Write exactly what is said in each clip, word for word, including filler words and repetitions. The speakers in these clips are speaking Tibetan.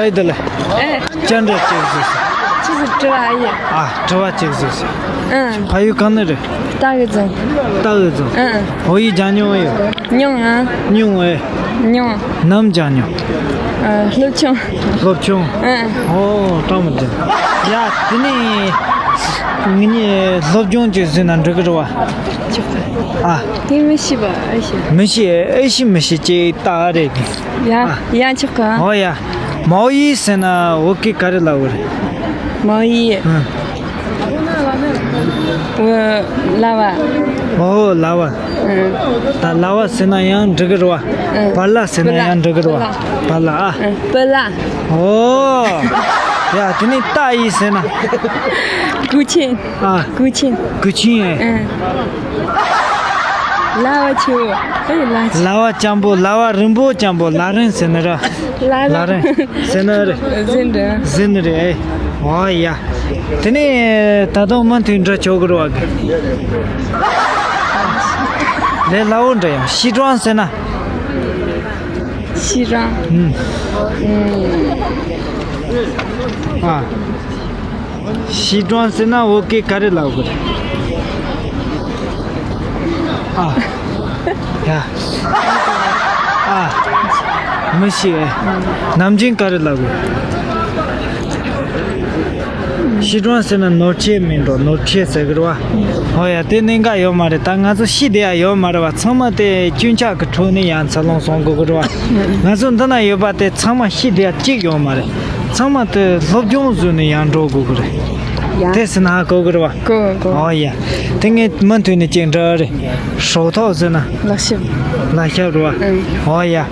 ཨེ་དེ་ལ། ཨེ། ཅན་འདྲ་ཅིག་ཟེར། ཆི་ཟིག་དྲི་བ་ཡིན། ཨ། དྲི་བ་ཅིག་ཟེར། ཨང་། ཕ་ཡུལ་གང་ནས་རེད། རྟ་གི་རྫོང་། རྟ་གི་རྫོང་། ཨང་། བོད་ཡིག་སྦྱང་མྱོང་ཡོད། མྱོང་ཨ། མྱོང་ཨེ། མྱོང་། ནམ་སྦྱང་མྱོང་། ཨ། སློབ་ཆུང་། སློབ་ཆུང་། ཨང་། ཨོ་སྤྲང་མོ་འདི། ཡ་དེ་ནས་ངེད་གཉིས་སློབ་སྦྱོང་ཅིག་ཟེར་ན་འགྲིག་གི་རེད་བ། ཨ། ངས་མི་ཤེས་པ་ཨེ་ཤེས། མི་ཤེས་ཨེ་ཤེས་མི་ཤེས་ཅིག་ད་རེད། ཡ། ཨ། ཡ་ཆོག་ག། ཨོ་ཡ། མའོ་ཡི་ཟེར་ན་བོད་སྐད་ག་རེ་ལབ་དགོས་རེད། མའོ་ཡི། ཨང་། ཨོ། ལ་བ། ཨོ་ལ་བ། ཨང་། ད་ལ་བ་ཟེར་ན་ཡང་འགྲིག་གི་རེད་བ། ཨང་། བ་ལ་ཟེར་ན་ཡང་འགྲིག་གི་རེད་བ། བ་ལ། བ་ལ་ཨ། ཨང་། བ་ལ། ཨོ། ཡ་དེ་ནས་ཏ་ཡི་ཟེར་ན། གུ་ཆེན། ཨ། གུ་ཆེན། གུ་ཆེན་ཨེ། ཨང་། ལ་བ་ཆེ་བོ། ཨེ་ལ་ཆེ། ལ་བ་སྤྱང་པོ། ལ་བ་རིང་པོ་སྤྱང་པོ། ལ་རིང་ཟེར་ནི་ར། ལ་ལ་རིང་ཟེར་ནི་རེད། ཟེར་འདྲ། ཟེར་ནི་རེད་ཨེ། ཨོ་ཡ། དེ་ནས་ད་དུང་མུ་མཐུད་འདྲ་ཆོག་གི་རེད་བ། ལས་སླ་བོ་འདྲ་ཡང་། ཤི་ཀྲང་ཟེར་ན། ཤི་ཀྲང་། ཨུམ། ཨ། ཤི་ཀྲང་ཟེར་ན་བོད་སྐད་ག་རེ་ལབ་དགོས་རེད། ཨ། ཡ། ཨ། མི་ཤེས། ནམ་རྒྱུན་ག་རེ་ལབ་དགོས། ཤི་ཀྲང་ཟེར་ན་ནོར་ཆེ་མིན་འགྲོ། ནོར་ཆེ་ཟེར་གི་རེད་བ། ཨོ་ཡ་དེ་གནད་འགག་ཡོད་མ་རེད། ད་ང་ཚོ་ཤི་བསྡད་ཡ་ཡོད་མ་རེད་བ། ཚང་མ་དེ་སྐྱོན་ཆག་གི་ཁྲོད་ནས་ཡང་འཚར་ལོངས་སོང་དགོས་གི་རེད་བ། ང་ཚོ་འདི་ན་ཡོད་པ་དེ་ཚང་མ་ཤི་བསྡད་ཡ་གཅིག་ཡོད་མ་རེད། ཚང་མ་དེ་སློབ་སྦྱོང་བཟོས་ནས་ཡང་འགྲོ་དགོས་གི་རེད། ཡ། དེ་ཟེར་ན་ཧ་གོ་གི་རེད་བ། གོ་གོ། ཨོ་ཡ། དེ་ངས་མུ་མཐུད་ནས་ཅིག་འདྲི་རེད། ཧྲོ་ཐོག་ཟེར་ན། ལག་ཤེབ། ལག་ཤེབ་རེད་བ། ཨང་། ཨོ་ཡ། ཨ།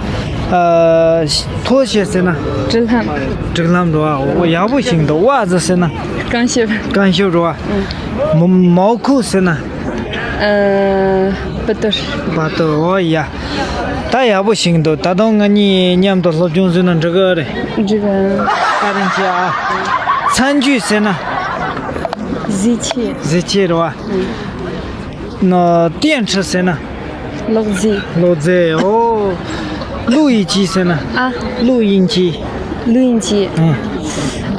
ཐོ་ཤེ་ཟེར་ན། སྒྲིག་ལམ། སྒྲིག་ལམ་རེད་བ། ཨོ་ཡག་པོ་ཞིག་འདུག། ཝ་ཟེར་ན། རྐང་ཤེབ། རྐང་ཤེབ་རེད་བ། ཨང་། མོ་མའོ་ཁུ་ཟེར་ན། ཨ། བ་ཏོར། བ་ཏོར། ཨོ་ཡ། ད་ཡག་པོ་ཞིག་འདུག། ད་དུང་ང་གཉིས་མཉམ་དུ་སློབ་སྦྱོང་བཟོས་ན་འགྲིག་གི་རེད། འགྲིག་གི། ཨ་རིན་ཆེ་ཨ། ཚན་ཆུས་ཟེར་ན། གཟི་ཆེ། གཟི་ཆེ་རེད་བ། ཨང་། ནོ། ཏེན་ཁྲི་ཟེར་ན། གློག་རྫས། གློག་རྫས། ཨོ། ལུའུ་ཡིན་ཅི་ཟེར་ན། ཨ། ལུའུ་ཡིན་ཅི། ལུའུ་ཡིན་ཅི། ཨ།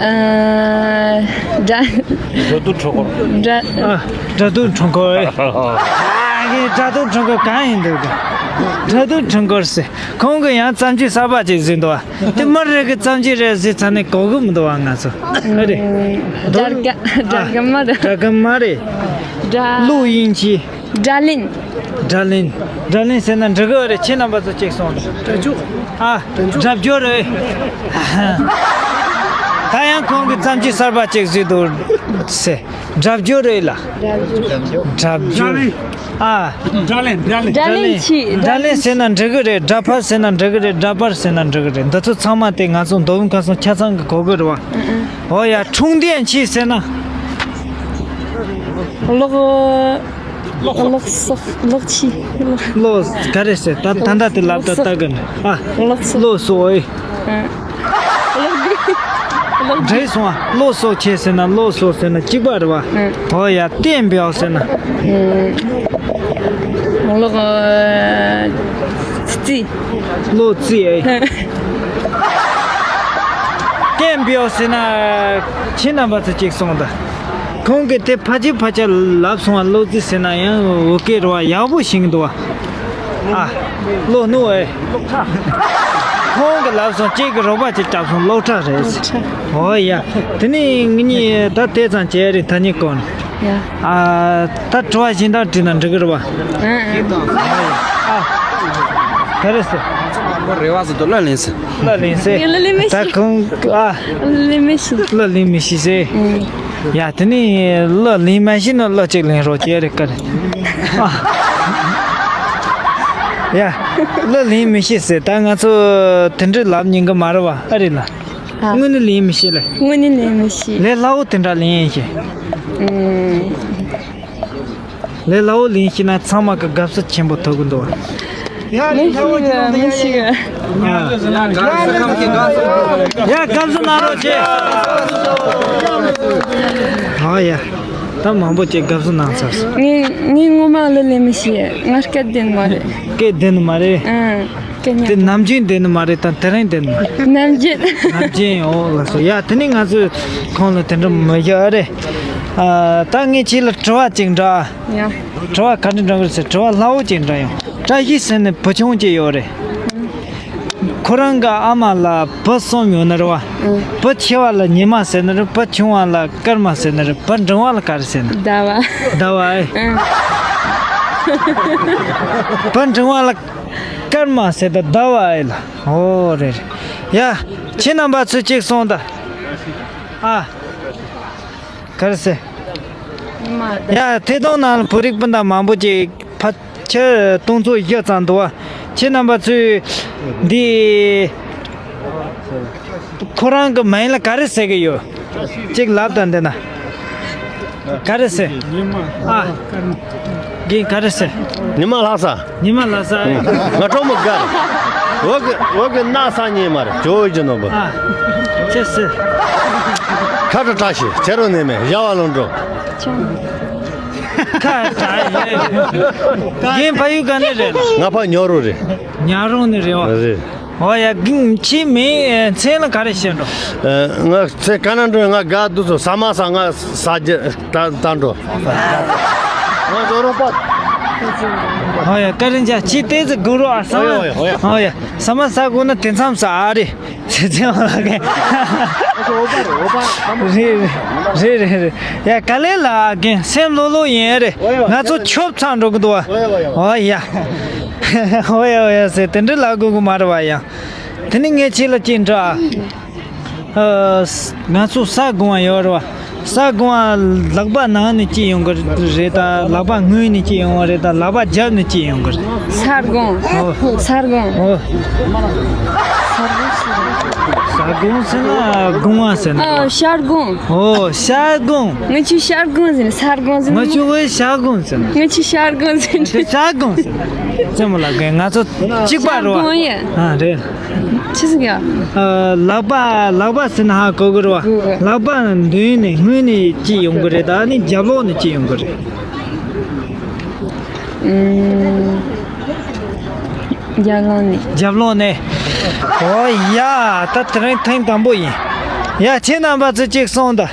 ཨ། དགྲ། དགྲ་སྡུག་ཁྲོམ་སྐོར། དགྲ། ཨ། དགྲ་སྡུག་ཁྲོམ་སྐོར་ཨེ། ཨ། ངའི་དགྲ་སྡུག་ཁྲོམ་སྐོར་གང་ཡིན་འདུག། དགྲ་སྡུག་ཁྲོམ་སྐོར་ཟེར། ཁོང་གིས་ཡང་བརྩམས་ཆོས་གསར་པ་ཅིག་བཟོས་འདུག་བ། དེ་མི་རེ་གི་བརྩམས་ཆོས་རེད་ཟེར་ཚར་ནས་གོ་གི་མི་འདུག་བ། ང་ཚོ་ཨ་རེད། དགྲ་དགའ། དགྲ་དགའ་མ་རེད། དགྲ་དགའ་མ་རེད། དགྲ། ལུའུ་ཡིན་ཅི། དགྲ་ལན། དགྲ་ལན། དགྲ་ལན་ཟེར་ན་འགྲིག་གི་རེད། ཁྱེད་རྣམ་པ་ཚོ་གཅིག་སོང་། དགྲ་བཅུག། ཨ། དགྲ་བཅུག་རེད། ད་ཡང་ཁོང་གིས་བརྩམས་ཆོས་གསར་པ་ཅིག་བཟོས་འདུག་ཟེར། དགྲ་བཅུག་རེད་ལ། དགྲ་བཅུག། ཨ། དགྲ་ལན། དགྲ་ལན། དགྲ་ལན་ཆེ། དགྲ་ལན་ཟེར་ན་འགྲིག་གི་རེད། དགྲ་ཕར་ཟེར་ན་འགྲིག་གི་རེད། དགྲ་པར་ཟེར་ན་འགྲིག་གི་རེད། འདི་ཚོ་ཚང་མ་དེ་ང་ཚོ་མདོ་དབུས་ཁམས་གསུམ་ཆ་ཚང་གི་གོ་གི་རེད་བ། ཨོ་ཡ། ཁྲུང་ལྡན་ཆི་ཟེར་ན། གློག། གློག་གསོག། གློག་ཆི། གློག། གློག་ག་རེ་ཟེར། ད་ད་ལྟ་དེ་ལབ་ད་ལྟ་གི་ནི། ཨ། གློག་གསོག། གློག་གསོག་ཨེ། ཨ། གློག་འདི། གློག་འདི། འདྲེས་སོང་ཨ། གློག་གསོག་ཆེ་ཟེར་ན་གློག་གསོག་ཟེར་ན་གཅིག་པ་རེད་བ། ཨ། ཨོ་ཡ། ཏེན་བེའོ་ཟེར་ན། ཨ། གློག་རྩི། གློག་རྩི་ཨེ། ཨ། ཏེན་བེའོ་ཟེར་ན་ཁྱེད་རྣམ་པ་ཚོ་གཅིག་སོང་ད། ཁོང་གིས་དེ་ཕལ་ཆེར་ཕལ་ཆེར་ལབ་སོང་བ། གློག་རྩི་ཟེར་ན་ཡང་བོད་སྐད་རེད་བ། ཡག་པོ་ཞིག་འདུག་བ། ཨ། གློག་སྣུམ་ཨེ། ཁོང་གིས་ལབ་སོང་། ཅིག་གི་རོགས་པ་ཅིག་བརྒྱབ་སོང་། གློག་ཁྲ་རེད། གློག་ཁྲ། ཨོ་ཡ། དེ་ནས་ངེད་གཉིས་ད་དེ་ཙམ་བྱས་རེད། ད་ནི་གོ་ནས། ཡ། ཨ། ད་དྲི་བ་གཞན་དག་དྲིས་ན་འགྲིག་གི་རེད་བ། ཨ། ཨ། ག་རེ་ཟེར། རེ་བ་ཟེར་དུ་གླུ་ལེན་ཟེར། གླུ་ལེན་ཟེར། ཡ། གླུ་ལེན་མི་ཤེས། ད་ཁོང་། ཨ། གླུ་ལེན་མི་ཤེས། གླུ་ལེན་མི་ཤེས་ཟེར། ཨ། ཡ། དེ་ནི་གླུ་ལེན་མ་ཤེས་ན་གླུ་གཅིག་ལེན་རོགས་བྱས་རེད་ཀ་རེད། ཨ། ཡ། གླུ་ལེན་མི་ཤེས་ཟེར། ད་ང་ཚོ་དེ་འདྲ་ལབ་ཉན་གི་མ་རེད་བ། ཨ་རེད་ལ། ཨ། དངོས་གནས་ལེན་མི་ཤེས་ལེ། དངོས་གནས་ལེན་མི་ཤེས། ལས་སླ་བོ་དེ་འདྲ་ལེན་ཡིན་ཤེས། ཨུམ། ལས་སླ་བོ་ལེན་ཤེས་ན་ཚང་མ་གི་དགའ་བསུ་ཆེན་པོ་ཐོབ་གི་འདུག་བ། ཡ། མི་ཤེས་གི། མི་ཤེས་གི། ཡ། དགའ་བསུ་གནང་རོགས་བྱེད། ཨ་ཡ། ད་མང་པོ་ཅིག་དགའ་བསུ་གནང་ཚར་སོང་། ངས་ངས་ངོ་མ་གླུ་ལེན་མི་ཤེས། ང་སྐད་བདེ་ནི་མ་རེད། སྐད་བདེ་ནི་མ་རེད། ཨང་། སྐད་ཉག་དེ་ནམ་རྒྱུན་བདེ་ནི་མ་རེད། ད་དེ་རིང་བདེ་ནི་མ་རེད། ནམ་རྒྱུན། ནམ་རྒྱུན། འོ་ལགས་སོ། ཡ། དེ་ནས་ང་ཚོས་ཁོང་ལ་དེ་འདྲ་མི་བྱ་རེད། ཨ། ད་ངས་ཁྱེད་ལ་དྲི་བ་ཅིག་འདྲི་ཨ། ཡ། དྲི་བ་ག་འདྲ་འདྲི་དགོས་ཟེར། དྲི་བ་སླ་བོ་ཅིག་འདྲི་ཡོང་། བཀྲ་ཤིས་ཟེར་ནས་བུ་ཆུང་ཅིག་ཡོད་རེད། ཁོ་རང་གི་ཨ་མ་ལ་བུ་གསུམ་ཡོད་ནི་རེད་བ། ཨང་། བུ་ཆེ་བ་ལ་ཉི་མ་ཟེར་ནི་རེད། བུ་ཆུང་བ་ལ་སྐར་མ་ཟེར་ནི་རེད། བུ་འབྲིང་བ་ལ་ག་རེ་ཟེར་ནི། ཟླ་བ། ཟླ་བ་ཨེ། ཨང་། བུ་འབྲིང་བ་ལ་སྐར་མ་ཟེར་ད་ཟླ་བ་ཨེ་ལ། འོ་རེད་རེད། ཡ། ཁྱེད་རྣམ་པ་ཚོས་གཅིག་གསུངས་ད། ཨ། ག་རེ་ཟེར། ཉི་མ་ཟླ། ཡ། ཐད་གཏོང་ནང་ལ་བོད་རིགས་སྤུན་ཟླ་མང་པོ་ཅིག་ཕལ་ཆེར་སྟོང་ཚོ་བཞི་ཙམ་འདུག་བ། ཁྱེད་རྣམ་པ་ཚོས་འདི་ཁོ་རང་གི་མིང་ལ་ག་རེ་ཟེར་གི་ཡོད། གཅིག་ལབ་དང་། འདི་ན་ག་རེ་ཟེར། ཨ། རྒན་ག་རེ་ཟེར། ཉི་མ་ལྷ་ས། ཉི་མ་ལྷ་ས། ང་གྲོ་མོ་དགའ། འོག་གི་འོག་གི་སྣག་ས་ཉི་མ་རེད། ཇོ་བོ་རྗེ་ནོར་བུ། ཨ། ཅེས་ཟེར། ཁ་དྲོ་བཀྲ་ཤིས། ཁྱེད་རང་ནས་མེད། ཡ་བ་ལོང་འགྲོ། ཁ་དྲོ། རྒན་ཕ་ཡུལ་ག་ནས་རེད། ང་ཕ་ཉོ་རུ་རེད། ཉ་རོང་ནས་རེད་བ། རེད། འོ་ཡ། རྒན་ཁྱེད་མིང་མཚན་ལ་ག་རེ་ཞེས་འགྲོ། ཨ། ང་མཚན་ག་ན་འགྲོ། ང་དགའ་སྡུག་ཚོ་ཟ་མ་ཟ། ང་ཟ་རྒྱུ་ད་ད་འགྲོ། ང་ཟོ་རོ་པ། འོ་ཡ། ཀ་རིན་ཅང་ཁྱེད་ཏོག་ཙམ་སྒུག་རོགས་ཨ། ཟ་མ། འོ་ཡ། འོ་ཡ། འོ་ཡ། ཟ་མ་ཟ་དགོས་ན་དེ་མཚམས་ཟ་ཨ། རེད། ཟེར་ཚེ་བ་ལ་རྒན། རེད་རེད་རེད་རེད། ཡ། ག་ལེ་ལ་རྒན་སེམས་ལྷོད་ལྷོད་ཡིན་རེད། ང་ཚོ་ཆོབ་ཚང་འགྲོ་གི་འདུག་བ། འོ་ཡ། འོ་ཡ་འོ་ཡ་ཟེར་དེ་འདྲ་ལབ་དགོས་གི་མ་རེད་བ། ཡང་དེ་ནི་ངས་ཁྱེད་ལ་ཅིག་འདྲི་ཨ། ཨ། ང་ཚོ་ས་སྒོང་བ་ཡོད་རེད་བ། ས་སྒོང་བ་ལག་པ་ནང་ནས་ཅིག་ཡོང་གི་རེད་ད། ལག་པ་སྔུན་ནས་ཅིག་ཡོང་བ་རེད་ད། ལག་པ་རྒྱབ་ནས་ཅིག་ཡོང་གི་རེད། ས་སྒོང་། ཨོ། ས་སྒོང་། ཨོ། ས་སྒོང་ཟེར། ས་སྒོང་ཟེར་ན་སྒོང་བ་ཟེར་ན། ཨ། ཤར་སྒོང་། ཨོ། ཤར་སྒོང་། ང་ཆུ་ཤར་སྒོང་ཟེར། ས་སྒོང་ཟེར། ང་ཆུ་བའི་ཤར་སྒོང་ཟེར། ང་ཆུ་ཤར་སྒོང་ཟེར། ཤར་སྒོང་ཟེར། ཙེ་མོ་ལ་རྒན་ང་ཚོ་གཅིག་པ་རེད་བ། ཤར་སྒོང་ཡ། ཨ། རེད། ཆི་ཟིག་ཡ། ཨ། ལག་པ་ལག་པ་ཟེར་ན་ཧ་གོ་གི་རེད་བ། གོ་གི། ལག་པ་མདུན་ནས་སྔུན་ནས་ཅིག་ཡོང་གི་རེད་ད། ཨ་ནི་རྒྱབ་ལོགས་ནས་ཅིག་ཡོང་གི་རེད། ཨུམ། རྒྱབ་ལོགས་ནས། རྒྱབ་ལོགས་ནས། ཨོ་ཡ། ད་དེ་རིང་ཐེངས་དང་པོ་ཡིན། ཡ། ཁྱེད་རྣམ་པ་ཚོ་གཅིག་གསུངས་ད།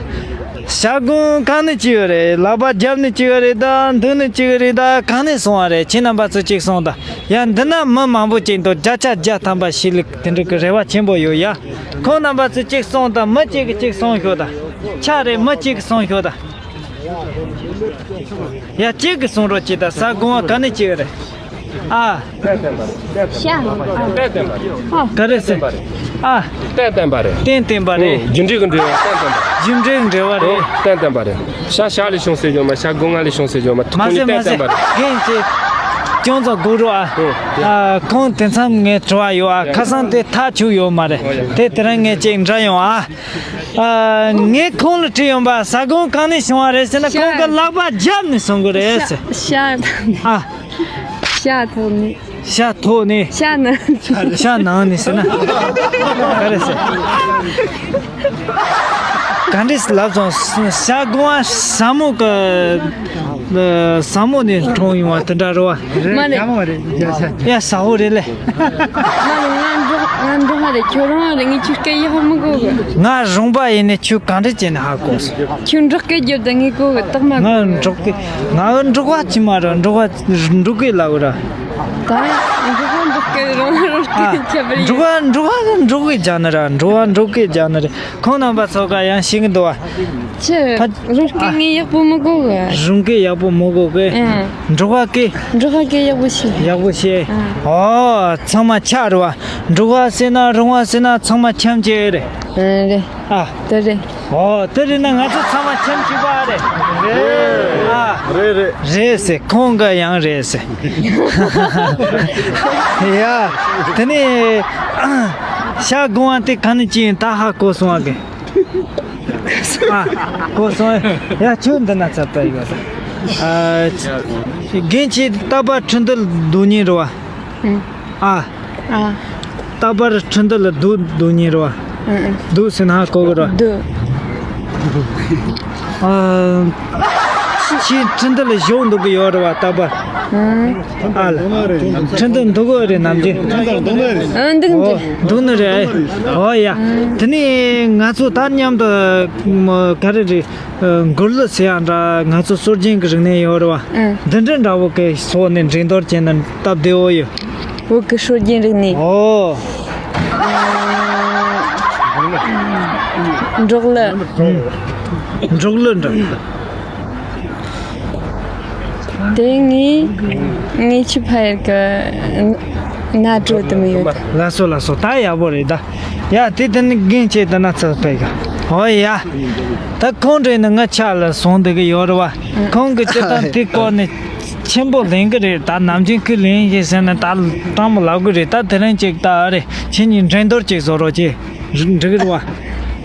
ཤར་སྒོང་གང་ནས་ཅིག་ཡོད་རེད། ལག་པ་རྒྱབ་ནས་ཅིག་ཡོད་རེད་ད། མདུན་ནས་ཅིག་ཡོད་རེད་ད། གང་ནས་སོང་བ་རེད། ཁྱེད་རྣམ་པ་ཚོ་གཅིག་གསུངས་ད། ཡ། འདི་ན་མི་མང་པོ་ཅིག་འདུག་བརྒྱ་ཆ་བརྒྱ་ཐམ་པ་ཞིག་ལ་དེ་འདྲ་གི་རེ་བ་ཆེན་པོ་ཡོད་ཡ། ཁོང་རྣམ་པ་ཚོས་གཅིག་གསུངས་དང་། མི་གཅིག་གིས་གཅིག་གསུངས་ཤོག་དང་། ཆ་རེ་མི་གཅིག་གིས་གསུངས་ཤོག་དང་། ཡ། གཅིག་གིས་གསུང་རོགས་གྱིས་དང་། ས་སྒོང་བ་ག་ནས་གཅིག་རེད། ཨ། ཤ། ཨ། ག་རེ་ཟེར། ཨ། རྟེན་བརྟེན་པ་རེད། རྟེན་བརྟེན་པ་རེད། རྒྱུ་འབྲས་ཀྱི་འབྲེལ་བ་རྟེན་བརྟེན་པ་རེད། རྒྱུ་འབྲས་ཀྱི་འབྲེལ་བ་རེད། རྟེན་བརྟེན་པ་རེད། ཤ་ཤ་ལས་བྱུང་ཟེར་རྒྱུ་མ། ཤ་སྒོང་ང་ལས་བྱུང་ཟེར་རྒྱུ་མ། ཐུག་མ་ཁུངས་ཟེར་མ་ནི་ཟེར། རྟེན་བརྟེན་པ་རེད། རྒན་ཅིག་ཅུང་ཙམ་སྒུག་རོགས་ཨ། ཨོ། ཡ། ཨ། ཁོང་དེ་མཚམས་ངས་དྲི་བ་ཡོད་ཨ། ཡ། ཁ་སང་དེ་ཐག་ཆོད་ཡོད་མ་རེད། ཨོ། ཡ། དེ་དེ་རིང་ངས་ཅིག་འདྲི་ཡོང་ཨ། ཨ། ངས་ཁོང་ལ་དྲིས་ཡོང་པ། ས་སྒོང་གང་ནས་བྱུང་བ་རེད་ཟེར་ན། ཤ། ཁོང་གི་ལག་པ་རྒྱབ་ནས་གསུང་གི་རེད་ཟེར། ཤ། ཨ། ཤ་ཐོག་ནས། ཤ་ཐོག་ནས། ཤ་ནང་། ཤ་ནང་ནས་ཟེར་ན། ག་རེ་ཟེར། ག་འདྲས་ལབ་སོང་། ཤ་སྒོང་བ་ས་མོ་གི། ཨ། ས་མོ་ནས་འཁྲུངས་ཡོང་བ་དེ་འདྲ་རེད་བ། མ་རེད། ཡ། ས་འོ་རེད་ལེ། མ་རེད། ང་འབྲོག་ང་འབྲོག་པ་རེད། ཁྱོད་རང་རེད། ངས་ཁྱོད་སྐད་ཡག་པོ་མི་གོ་གི། ང་རོང་པ་ཡིན་ནས་ཁྱོད་ག་འདྲ་བྱས་ནས་ཧ་གོ་སོང་། ཁྱོད་འབྲོག་སྐད་རྒྱབ་ད་ངས་གོ་གི། སྟག་མ་གོ། ང་འབྲོག་སྐད། ང་འབྲོག་པ་ཅིག་མ་རེད། འབྲོག་པ་འབྲོག་སྐད་ལབ་ར། ད་འབྲོག་པ་འབྲོག་སྐད། རོང་པ་རོང་སྐད་ཨ། ཁྱད་པར་ཡོད། འབྲོག་པ་འབྲོག་པ་འབྲོག་སྐད་རྒྱག་ནི་ར། འབྲོག་པ་འབྲོག་སྐད་རྒྱག་ནི་རེད། ཁོང་རྣམ་པ་ཚོ་ག་ཡང་ཤེས་ཀྱི་འདུག་བ། ཆི། ཨ། རོང་སྐད་ངས་ཡག་པོ་མི་གོ་གི། རོང་སྐད་ཡག་པོ་མི་གོ་གི། ཨ། འབྲོག་པ་སྐད། འབྲོག་པ་སྐད་ཡག་པོ་ཤེས། ཡག་པོ་ཤེས། ཨ། ཨོ། ཚང་མ་ཆ་རེད་བ། འབྲོག་པ་ཟེར་ན་རོང་པ་ཟེར་ན་ཚང་མ་ཁྱིམ་གཅིག་རེད། ཨ། རེད། ཨ། དེ་རེད། ཨོ། དེ་རེད་ན་ང་ཚོ་ཚང་མ་ཁྱིམ་གཅིག་པ་རེད། རེད། ཨ། རེད་རེད། རེད་ཟེར། ཁོང་ག་ཡང་རེད་ཟེར། ཡ། དེ་ནས་ཤ་སྒོང་བ་དེ་ག་ནས་ཅི་ཡིན་ད་ཧ་གོ་སོང་བ་གི། ཨ། གོ་སོང་། ཡ། ཁྱོད་འདི་ན་ཚབ་ད་ཡོད། ཨ། རྒན་ཁྱེད་རྟག་པར་ཁྲི་འདུལ་སྡོད་མཁན་རེད་བ། ཨ། ཨ། རྟག་པར་ཁྲི་འདུལ་ལ་སྡོད་སྡོད་མཁན་རེད་བ། ཨ། ཨ། སྡོད་ཟེར་ན་ཧ་གོ་གི་རེད་བ། སྡོད། ཨ། ཁྱེད་ཁྲིན་ཏུ་ལ་བཞུགས་འདུག་གི་ཡོད་རེད་བ། རྟག་པར། ཨ་ལ། ཁྲིན་ཏུ་འདུག་གི་རེད་ནམ་རྒྱུན། ཨ་འདུག་འདུག་འོ་འདུག་ནི་རེད། ཨོ་ཡ། དེ་ནས་ང་ཚོ་ད་མཉམ་དུ་ག་རེ་རེད། གུར་ལུ་ཟེར་ཡག་འདྲ། ང་ཚོ་སྲོལ་རྒྱུན་གྱི་རིག་གནས་ཡོད་རེད་བ། འདི་འདྲ་འདྲ་བོ་གི་ཚོགས་ནས་འགྲན་བསྡུར་བྱས་ན་སྟབས་བདེ་བོ་ཡོད། བོད་ཀྱི་སྲོལ་རྒྱུན་རིག་གནས། ཨོ། འབྲོག་གླུ། འབྲོག་གླུ་འདྲ། དེ་ངའི་ངའི་ཆུ་ཕ་ཡར་གི་ན་དྲོ་དུ་མི་ཡོད། ལགས་སོ་ལགས་སོ། ད་ཡག་པོ་རེད་ད། ཡ་དེ་དེ་ནི་རྒན་ཆེ་དེ་ན་ཚོ་ཕེ་ག། ཨོ་ཡ། ད་ཁོང་འདྲེ་ནི་ང་ཆ་ལ་སོང་བསྡད་གི་ཡོད་རེད་བ། ཁོང་གི་སྤྱི་བཏང་དེ་སྐོར་ནས་ཆེན་པོ་ལེན་གི་རེད། ད་ནམ་རྒྱུན་ཁོས་ལེན་ཞེས་ཟེར་ནས་ད་སྤྲང་མོ་ལབ་གི་རེད། ད་དེ་རིང་ཅིག་ད་ཨ་རེ་ཁྱེད་གཉིས་འགྲན་བསྡུར་ཅིག་བཟོ་རོགས་གྱིས། འགྲིག་གི་རེད་བ།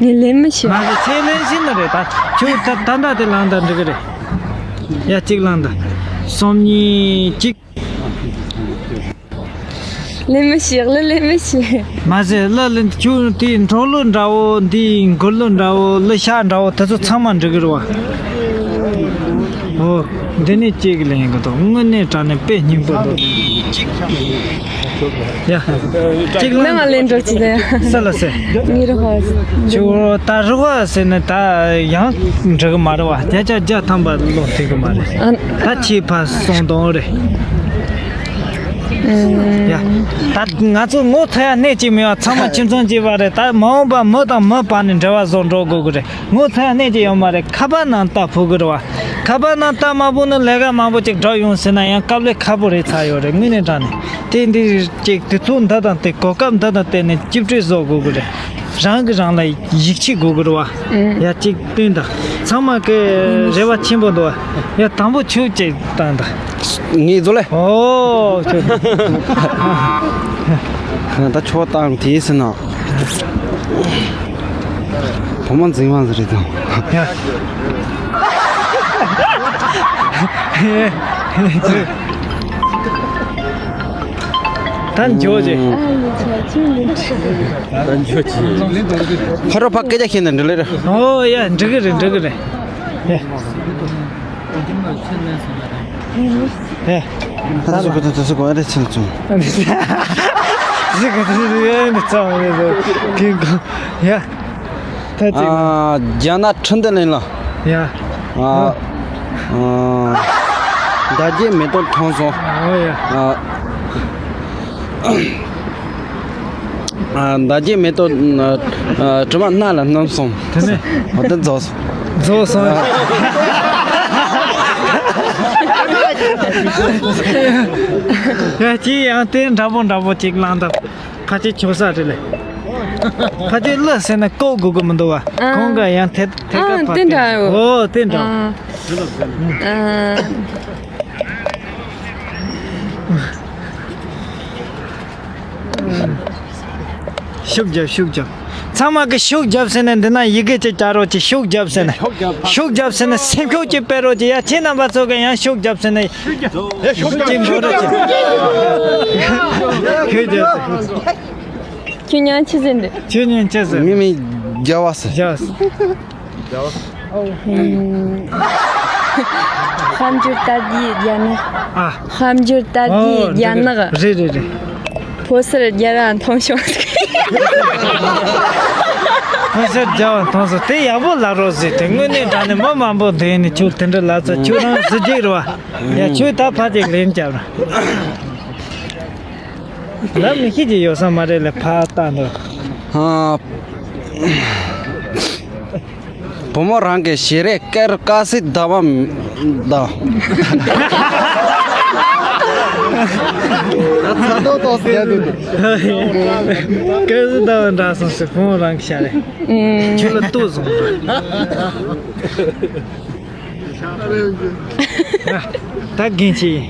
ངས་ལེན་མི་ཤེས། མ་རེད། ཁྱེད་ལེན་ཤེས་ནི་རེད། ད་ཁྱོད་ད་ད་ད་དེ་ལངས་ད་འགྲིག་གི་རེད། ཡ་གཅིག་ལངས་ད། གསུམ་གཉིས་གཅིག་ལེན་མི་ཤེས། གླུ་ལེན་མི་ཤེས། མ་ཟད་གླུ་ལེན་ཁྱོད་དེ་འབྲོག་གླུ་འདྲ་བོ། འདི་མགུར་གླུ་འདྲ་བོ། གླུ་ཤགས་འདྲ་བོ། དེ་ཚོ་ཚང་མ་འགྲིག་གི་རེད་བ། ཨོ། འདི་ནས་གཅིག་ལེན་གི་འདུག་དངོས་གནས་དྲང་གནས་དཔེ་སྙིང་པོ་འདུག་ཡ། གཅིག་ལ། ནང་ལེན་འགྲོ་ཅི་ལེན། ས་ལ་སེ། ངའི་རུ་ཧོ། ཁྱོད་ད་རུ་ཧོ་ཟེར་ནས་ད་ཡང་འགྲིག་གི་མ་རེད་བ། བརྒྱ་ཆ་བརྒྱ་ཐམ་པ་ལོ་ཐིག་གི་མ་རེད། ཨ། ད་ཁྱེད་ཕ་སོང་དོན་རེད། ཡ། ད་ང་ཚོ་ངོ་ཚ་ཡ་གནས་ཅིག་མེད་བ། ཚང་མ་ཁྱིམ་ཚང་གཅིག་པ་རེད། ད་མ་འོངས་པ་མི་དང་མི་བར་ནས་འབྲེལ་བ་བཟོ་འགྲོ་དགོས་ཀྱི་རེད། ངོ་ཚ་ཡ་གནས་ཅིག་ཡོད་མ་རེད། ཁ་པར་ནང་ལྟ་ཕོད་ཀྱི་རེད་བ། ཁ་པར་ནང་ལྟ་མ་ཕོད་ན་ལས་ཀ་མང་པོ་ཅིག་འགྲོ་ཡོང་ཟེར་ན་ཡང་དཀའ་ལས་ཁག་པོ་རེད་ཚར་ཡོད་རེད། དངོས་གནས་དྲང་གནས་དེ་འདི་ཅིག་དུས་ཚོད་འདི་དང་དེ་གོ་སྐབས་འདི་དང་བསྟུན་ནས་རྒྱུགས་སྤྲོད་བཟོ་དགོས་ཀྱི་རེད། རང་གིས་རང་ལ་ཡིད་ཆེས་དགོས་ཀྱི་རེད་བ། ཡ་གཅིག་བསྟུན་དང་། ཚང་མ་གི་རེ་བ་ཆེན་པོ་འདུག་བ། ཡ་དང་པོ་ཁྱོད་གཅིག་བཏང་དང་། ངས་བཟོ་ལེ། ཨོ་ཁྱོད། ད་ཁྱོད་བཏང་དེ་ཟེར་ན། བུ་མོ་འཛིང་བ་ཟེར་རེད་དང་། ཡ། ད་འཇོག་ཅིག་ད་འཇོག་ཅིག་ཕ་རོ་ཕ་སྐད་ཆ་བཤད་ན་འགྲིག་ལེ་རེད། ཨོ་ཡ། འགྲིག་གི་རེད། འགྲིག་གི་རེད། ཡ། ཡ། ད་སུ་གོ་ད་སུ་གོ་ཨ་རེ་ཚིལ་ཙུང་། སུ་གོ་ད་སུ་གོ་ཨ་རེ་ཚིལ་ཙུང་། ཡ། ད་ཅིག་ཨ། རྒྱ་ནག་ཁྲིན་ཏུ་ལིན་ལ། ཡ། ཨ། ཨ། ཨ། ཟླ་རྒྱས་མེ་ཏོག་མཐོང་སོང་། ཨོ་ཡ། ཨ། ཨ། ཟླ་རྒྱས་མེ་ཏོག་ཨ། ཨ། དྲི་མ་སྣ་ལ་སྣོམ་སོང་། དེ་ནས། འོ་དེ་རྫོགས་སོང་། རྫོགས་སོང་། ཡ། ཅི་ཡང་དེ་འདྲ་པོ་འདྲ་པོ་ཅིག་བླངས་ད། ཕ་ཆེ་ཆོག་ས་རེད་ལེ། ཕ་ཆེ་གླུ་ཟེར་ན་ལྐོག་དགོས་ཀྱི་མི་འདུག་བ། ཨ། ཁོང་ག་ཡང་དེ་དེ་ཨ། ག་ཕ་དེ་འདྲ་ཡོད། ཨོ་དེ་འདྲ། ཨ། ཨ། ཤུགས་རྒྱབ། ཤུགས་རྒྱབ། ཚང་མ་གི་ཤུགས་རྒྱབ་ཟེར་ནས་འདི་ན་ཡི་གེ་ཅིག་བྲིས་རོགས་གྱིས། ཤུགས་རྒྱབ་ཟེར་ནས། ཤུགས་རྒྱབ་ཟེར་ནས་སེམས་ཤུགས་ཅིག་སྤེལ་རོགས་གྱིས། ཡ་ཁྱེད་རྣམ་པ་ཚོ་གི་ཡང་ཤུགས་རྒྱབ་ཟེར་ནས། ཤུགས་ཅིག་འབོད་རོགས་གྱིས། ཤུགས་རྒྱབ་ཟེར། ཁྱོད་ཉན་ཆི་ཟེར་འདི། ཁྱོད་ཉན་ཆི་ཟེར། ངའི་མིང་རྒྱལ་བ་ཟེར། རྒྱལ་བ་ཟེར། དཔལ་འབྱོར་དར་རྒྱས་རྒྱ་ནག་ཨ། དཔལ་འབྱོར་དར་རྒྱས་ཨོ་རྒྱ་ནག་རེད་རེད་རེད། ཕོ་གསར་རྒྱལ་བ་མཐོང་བྱུང་། ཕོ་གསར་རྒྱལ་བ་མཐོང་སོང་། དེ་ཡག་པོ་ལབ་རོགས་ཟེར། དེ་དངོས་གནས་དྲང་གནས་མི་མང་པོ་འདུག་ནི་ཁྱོད་དེ་འདྲ་ལབ་ཚ། ཁྱོད་རང་གཟི་བརྗིད་རེད་བ། ཡ་ཁྱོད་ད་ཕར་ཅིག་ལན་རྒྱབ་ར། ལབ་མི་ཤེས་ཀྱི་ཡོད་ས་མ་རེད་ལ་ཕར་ལྟ་འདུག་ཨ། བུ་མོ་རང་གི་ཞལ་རས་དཀར་དཀར་སེར་ཟླ་བ་ད། ཚ་ཏོག་ཏོག་ཟེར་འདུག་དཀར་སེར་ཟླ་བ་འདྲ་སོང་ཟེར། བུ་མོ་རང་གི་ཞལ་རས། ཁྱོད་ལ་ལྟོས་སོང་། ད་རྒན་ཆེ་ཡིན།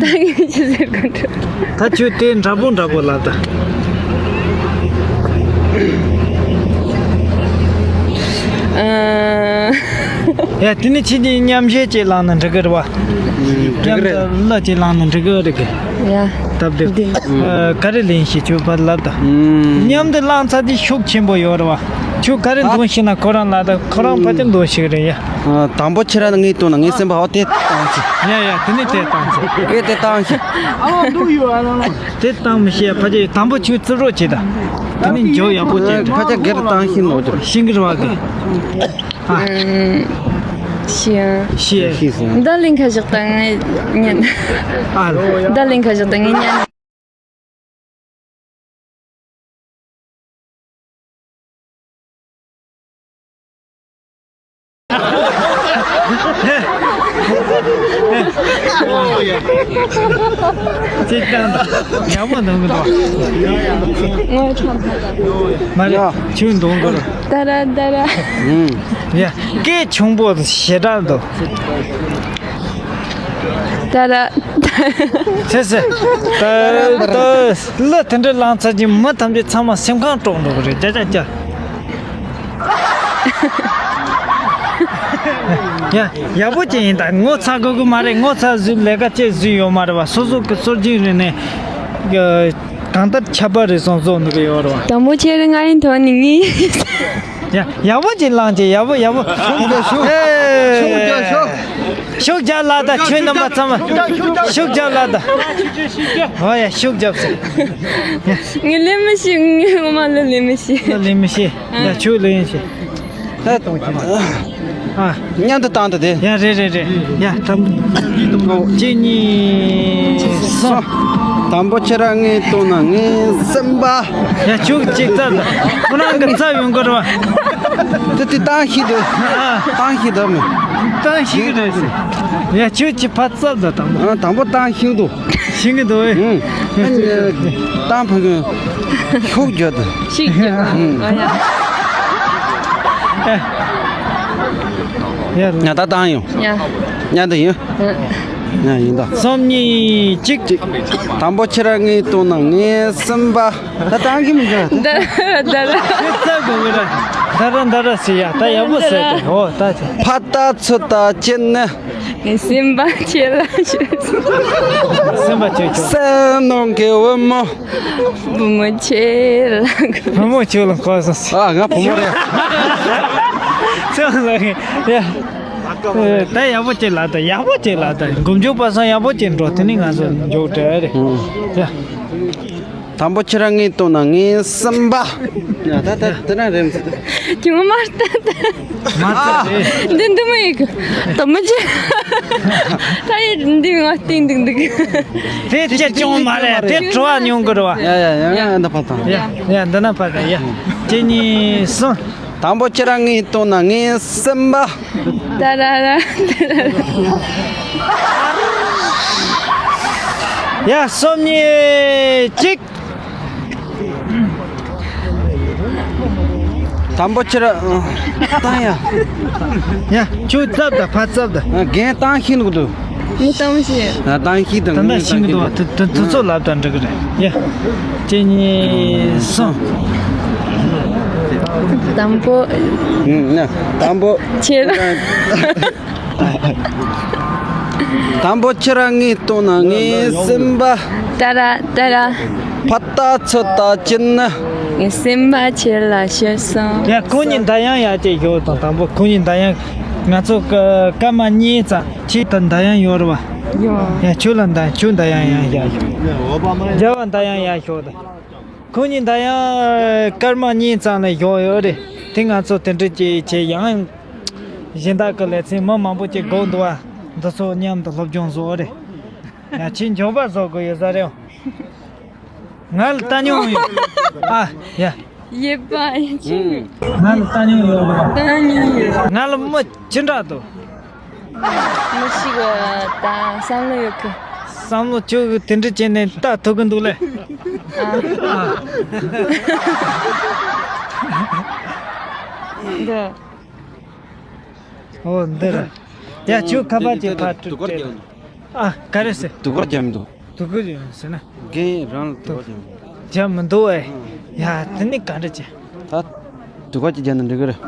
ད་རྒན་ཆེ་ཟེར་གོ་འདྲ། ད་ཁྱོད་དེ་འདྲ་པོ་འདྲ་པོ་ལབ་ད། ཡ་དེ་ནི་ཁྱེད་ཀྱིས་མཉམ་གཞས་ཅིག་བླངས་ན་འགྲིག་གི་རེད་བ། མཉམ་དུ་གླུ་ཅིག་བླངས་ན་འགྲིག་གི་རེད་གི། ཡ། སྟབས་བདེ། ག་རེ་ལེན་ཞིག་ཁྱོད་ཕར་ལབ་ད། མཉམ་དུ་བླངས་ཚར་དུས་ཤུགས་ཆེན་པོ་ཡོད་རེད་བ། ཁྱོད་ག་རེ་འདོན་ཤེས་ན་ཁོ་རང་ལ་ད་ཁོ་རང་ཕལ་ཆེར་འདོན་ཤེས་རེད་ཡ། ཨ། དང་པོ་ཁྱེད་རང་ངའི་དོན་ན་ངའི་སེམས་པ་ཧོ་དེ་བཏང་ཅི། ཡ་ཡ། དེ་ནས་དེ་བཏང་ཅི། ཨེ་དེ་བཏང་ཅི། དེ་བཏང་མི་ཤེས་ཡ། ཕལ་ཆེར་དང་པོ་ཁྱོད་བརྩི་རོགས་བྱེད་ད། དེ་ནས་འཇོག་ཡག་པོ་བྱེད་ད། ཕལ་ཆེར་སྒེར་བཏང་ཤེས་ནོ་ཅི། ཤིང་གི་ར་བ་གི། ཨ། ཤེས། ཤེས་སོང་། ད་ལིང་ཁ་བཞག་ད་ངས་ཉན། ཨ། ད་ལིང་ཁ་བཞག་ད་ངས་ཉན། ཅིག་ཀྱང་ཡག་པོ་འདོན་གི་འདུག་ངོ་ཚ། མ་རེད། ཡ། ཁྱོད་འདོན་གི་རེད། ད་ར་ད་ར། ཡ། སྐད་ཆུང་པོ་ཞེ་དྲག་འདུག་ད་ར། ཟེར་ཟེར། ད་ད་གླུ་དེ་འདྲ་བླངས་ཚར་གྱི་མི་ཐམས་ཅད་ཚང་མ་སེམས་ཁམས་དཀྲོག་འགྲོ་གི་རེད། ཅ་ཅ་ཅ། ཡ། ཡག་པོ་ཅིག་ཡིན་ད། ངོ་ཚ་དགོས་ཀྱི་མ་རེད། ངོ་ཚ་བཟོས་ལས་ཀ་ཅིག་བཟོས་ཡོད་མ་རེད་བ། སོ་སོ་གི་སྲོལ་རྒྱུན་རིག་གནས་གང་ལྟར་ཁྱད་པར་རེ་ཟུང་བཟོ་འདུག་གི་ཡོད་རེད་བ། དང་པོ་ཁྱེད་རང་ང་ཡིན་ཐོག་ནས་ངའི། ཡ། ཡག་པོ་ཅིག་བླངས་ཅིག་ཡག་པོ་ཡག་པོ། ཤུགས་རྒྱག་ཤུགས། ཨེ། ཤུགས་རྒྱབ་ལ་ད། ཁྱོད་རྣམ་པ་ཚང་མ་ཤུགས་རྒྱབ་ལ་ད། ཨོ་ཡ། ཤུགས་རྒྱབ་ཟེར། ངས་ལེན་མི་ཤེས། ངས་ངོ་མ་ལ་ལེན་མི་ཤེས། ལ་ལེན་མི་ཤེས། ཡ། ཁྱོད་ལེན་ཤེས། ཨ། མཉམ་དུ་བཏང་དུ་དེ། ཡ། རེད་རེད་རེད། ཡ། དང་པོ། གཅིག་གཉིས་གསུམ། དང་པོ་ཁྱེད་རང་ངའི་དོན་ན་ངའི་སེམས་པ། ཡ། ཁྱོད་གཅིག་རྩ་ད། ཁོ་རང་གི་རྩ་ཡོང་གི་རེད་བ། དེ་དེ་བཏང་ཤེས་དུ། ཨ། བཏང་ཤེས་དུ་མོ། བཏང་ཤེས་གི་རེད་ཟེར། ཡ། ཁྱོད་ཀྱི་ཕ་རྩ་ད་དང་པོ། ཨ། དང་པོ་བཏང་ཤེས་དུ། ཤེས་གི་འདུག་ཨེ། ཨུང་། བཏང་ཕ་གི་ཤུགས་རྒྱབ་དུ། ཤུགས་རྒྱབ། ཨུང་། ཨ་ཡ། ཡ། ང་ད་བཏང་ཡོང་། ཡ། ཉན་དུ་ཡིན། ཨུང་། ཡ། ཡིན་ད། གསུམ་གཉིས་གཅིག་དང་པོ་ཁྱེད་རང་ངའི་དོན་ན་ངའི་སེམས་པ། ད་བཏང་གི་མི་འདུག་ད་ར་ད་ར། ཁྱོད་རྩ་དགོས་གི་ར། ད་ར་ད་ར་ཟེར་ཡ། ད་ཡག་པོ་ཟེར་ཏེ། ཨོ་ད་ཅི། ཕ་ད་ཚུ་ད་ཅི་ནི། ངའི་སེམས་པ་ཁྱེད་ལ་ཞུ། སེམས་པ་ཁྱེད་ཁྱོད། སེམས་ནང་གི་བུ་མོ། བུ་མོ་ཁྱེད་ལ། བུ་མོ་ཁྱོད་ལ་གོ་སོང་། ཨ། ང་བུ་མོ་རེད། ཚེ་ལ་ཡ། ད་ཡག་པོ་ཅིག་ལ་ད། ཡག་པོ་ཅིག་ལ་ད། མགོ་མཇུག་པ་སང་ཡག་པོ་ཅིག་འགྲོ། དེ་ནི་ང་ཚོ་མཇུག་སྒྲིལ་རེད། ཨུང་། ཡ། དང་པོ་ཁྱེད་རང་ངའི་དོན་ན་ངའི་སེམས་པ། ཡ། ད་ད་དེ་རང་རེད་མི་སྲིད། ཁྱོད་མ་ལྟ་ད། མ་ལྟ་རེད། འདི་འདི་མ་ཡིག་དམ་མོ་ཅི། ད་ཡི་འདི་ང་སྟེང་འདུག་འདུག་དེ་ཅི་ཅུང་མ་རེད། དེ་བྲོ་བ་མྱོང་གི་རེད་བ། ཡ་ཡ་ཡ། ཡ། འདི་ཕར་དང་། ཡ། ཡ། འདི་ན་ཕར་དང་། ཡ། གཅིག་གཉིས་གསུམ། དང་པོ་ཁྱེད་རང་ངའི་དོན་ན་ངའི་སེམས་པ། ད་ར་ར། ཡ། གསུམ་གཉིས་གཅིག་དང་པོ་ཁྱེད་རང་བཏང་ཡ། ཡ། ཁྱོད་རྩབ་ད། ཕར་རྩབ་ད། རྒན་བཏང་ཤེས་འདུག་འདུག་མི་བཏང་ཤེས། ཨ། བཏང་ཤེས་དང་། ད་ལྟ་ཤེས་ཀྱི་འདུག་དུ་དུ་དུ་ཚོད་ལབ་དང་འགྲིག་གི་རེད། ཡ། གཅིག་གཉིས་གསུམ། དང་པོ། ཨུང་། ན། དང་པོ། ཁྱེད་རང་། དང་པོ་ཁྱེད་རང་ངའི་དོན་ན་ངའི་སེམས་པ། ད་ར་ད་ར། ཕ་ད་ཚུ་ད་ཅི་ན། ངའི་སེམས་པ་ཁྱེད་ལ་ཤོད་སོང་། ཡ། ཁོ་གཉིས་མདའ་ཡང་ཡར་བཅད་ཡོད་དང་། དང་པོ་ཁོ་གཉིས་མདའ་ཡང་། ང་ཚོ་སྐར་མ་གཉིས་ཙམ། ཁྱེད་ད་མདའ་ཡང་ཡོད་རེད་བ། ཡོད། ཡ། ཁྱོད་ལ་མདའ། ཁྱོད་མདའ་ཡང་ཡང་ཡར་ཞོག་རྒྱ་བ་མདའ་ཡང་ཡར་ཞོག་ད། ཁོ་གཉིས་མདའ་ཡང་སྐར་མ་གཉིས་ཙམ་ལ་ཞོག་ཡོད་རེད། དེ་ང་ཚོ་དེ་འདྲ་ཅིག་བྱས། ཡང་གཞན་དག་གི་ལེ་ཚན་མི་མང་པོ་ཅིག་སྒུག་འདུག་བ། འདི་ཚོ་མཉམ་དུ་སློབ་སྦྱོང་བཟོ་རེད། ཡ། ཁྱེད་མགྱོགས་པ་བཟོ་དགོས་ཡོད་ས་རེད། ང་ལ་ལྟ་མྱོང་ཡོད། ཨ། ཡ། ཡེ་པ་ཡེ་ཆི། ང་ལ་ལྟ་མྱོང་ཡོད་རེད་བ། ལྟ་མྱོང་ཡོད། ང་ལ་མི་ཅི་འདྲ་འདུག་མི་ཞིག་ད་བསམ་བློ་ཡོད་གི། བསམ་བློ་ཁྱོད་ཀྱིས་དེ་འདྲ་བྱས་ནས་ལྟ་ཐུབ་གི་འདུག་ལེ། ཨ། ཨ། འདི། ཨོ་འདི་རེད། ཡ། ཁྱོད་ཁ་པར་གྱི་ཕར་སྤྲོད་སྤྲད། ཨ། ག་རེ་ཟེར། དུ་གོ་རྒྱབ་འདུག་དུ་གོ་རྒྱབ་ཟེར་ན། རྒན་རང་ལ་དུ་གོ་རྒྱབ་འདུག་རྒྱབ་མི་འདུག་ཨེ། ཡ། དེ་ནི་ག་འདྲ་བྱེད། ད་དུ་གོ་ཅིག་རྒྱབ་ན་འགྲིག་གི་རེད།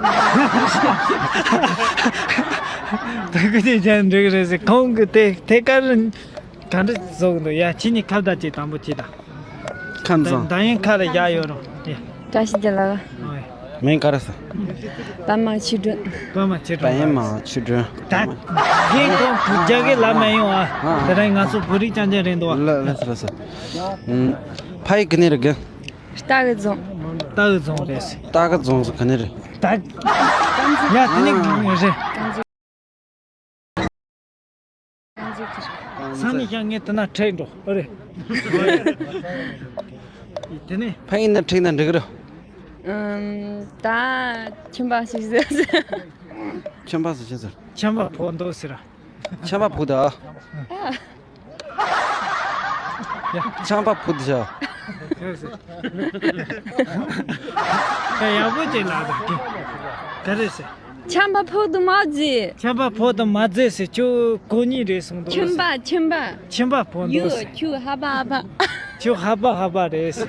དུ་གོ་ཅིག་རྒྱབ་ན་འགྲིག་གི་རེད་ཟེར། ཁོང་གིས་དེ་དེ་ག་རེ་ག་འདྲ་བཟོ་གི་འདུག་ཡ། ཁྱེད་གཉིས་ཁ་བརྡ་ཅིག་དང་པོ་བྱེད་དང་། ཁམས་བཟང་། མདའ་ཡང་ཁ་ལ་བཞག་ཡོད་རུང་། ཡ། བཀྲ་ཤིས་བདེ་ལེགས། ཨོ་ཡ། མིང་ག་རེ་ཟེར། པདྨ་ཆོས་སྒྲོན། པདྨ་ཆོས་སྒྲོན། པདྨ་ཆོས་སྒྲོན། ད་རྒན་ཁོང་རྒྱ་སྐད་ལབ་མ་ཡོང་ཨ། ཨ། དེ་རིང་ང་ཚོ་བོད་རིགས་རྐྱང་རྐྱང་རེད་འདུག་ཨ། ལ་ལ་ས་ལ་ས། ཨུམ། ཕ་ཡུལ་ག་ནས་རེད་གི། རྟ་གི་རྫོང་། རྟ་གི་རྫོང་རེད། རྟ་གི་རྫོང་ཟེར་ག་ནས་རེད། ད། ཡ་དེ་ནས་རེད། ས་ནས་ཀྱང་ངས་དེ་ན་ཁྲིད་འགྲོ་ཨ་རེད། དེ་ནས་ཕ་ཡུལ་ན་ཁྲིད་ན་འགྲིག་གི་རེད། ཨམ། ད་ཁྱིམ་པ་ཞིག་ཟེར། ཁྱིམ་པ་ཟེར་ཆི་ཟེར། ཁྱིམ་པ་ཕོག་འདུག་ཟེར། ཁྱིམ་པ་ཕོག་འདུག་ཨ། ཡ། ཁྱིམ་པ་ཕོག་འདུག་ཟེར། ཡག་པོ་ཅིག་ལབ་དང་གི། ག་རེ་ཟེར། ཁྱིམ་པ་ཕོག་ཏུ་མ་བརྫི། ཁྱིམ་པ་ཕོག་ཏུ་མ་བརྫི་ཟེར། ཁྱོད་གོ་གཉིས་རེད་གསུངས་འདུག་ཁྱིམ་པ་ཁྱིམ་པ། ཁྱིམ་པ་ཕོག་འདུག་ཡོ་ཟེར། ཁྱོད་ཧ་པ་ཧ་པ། ཁྱོད་ཧ་པ་ཧ་པ་རེད་ཟེར།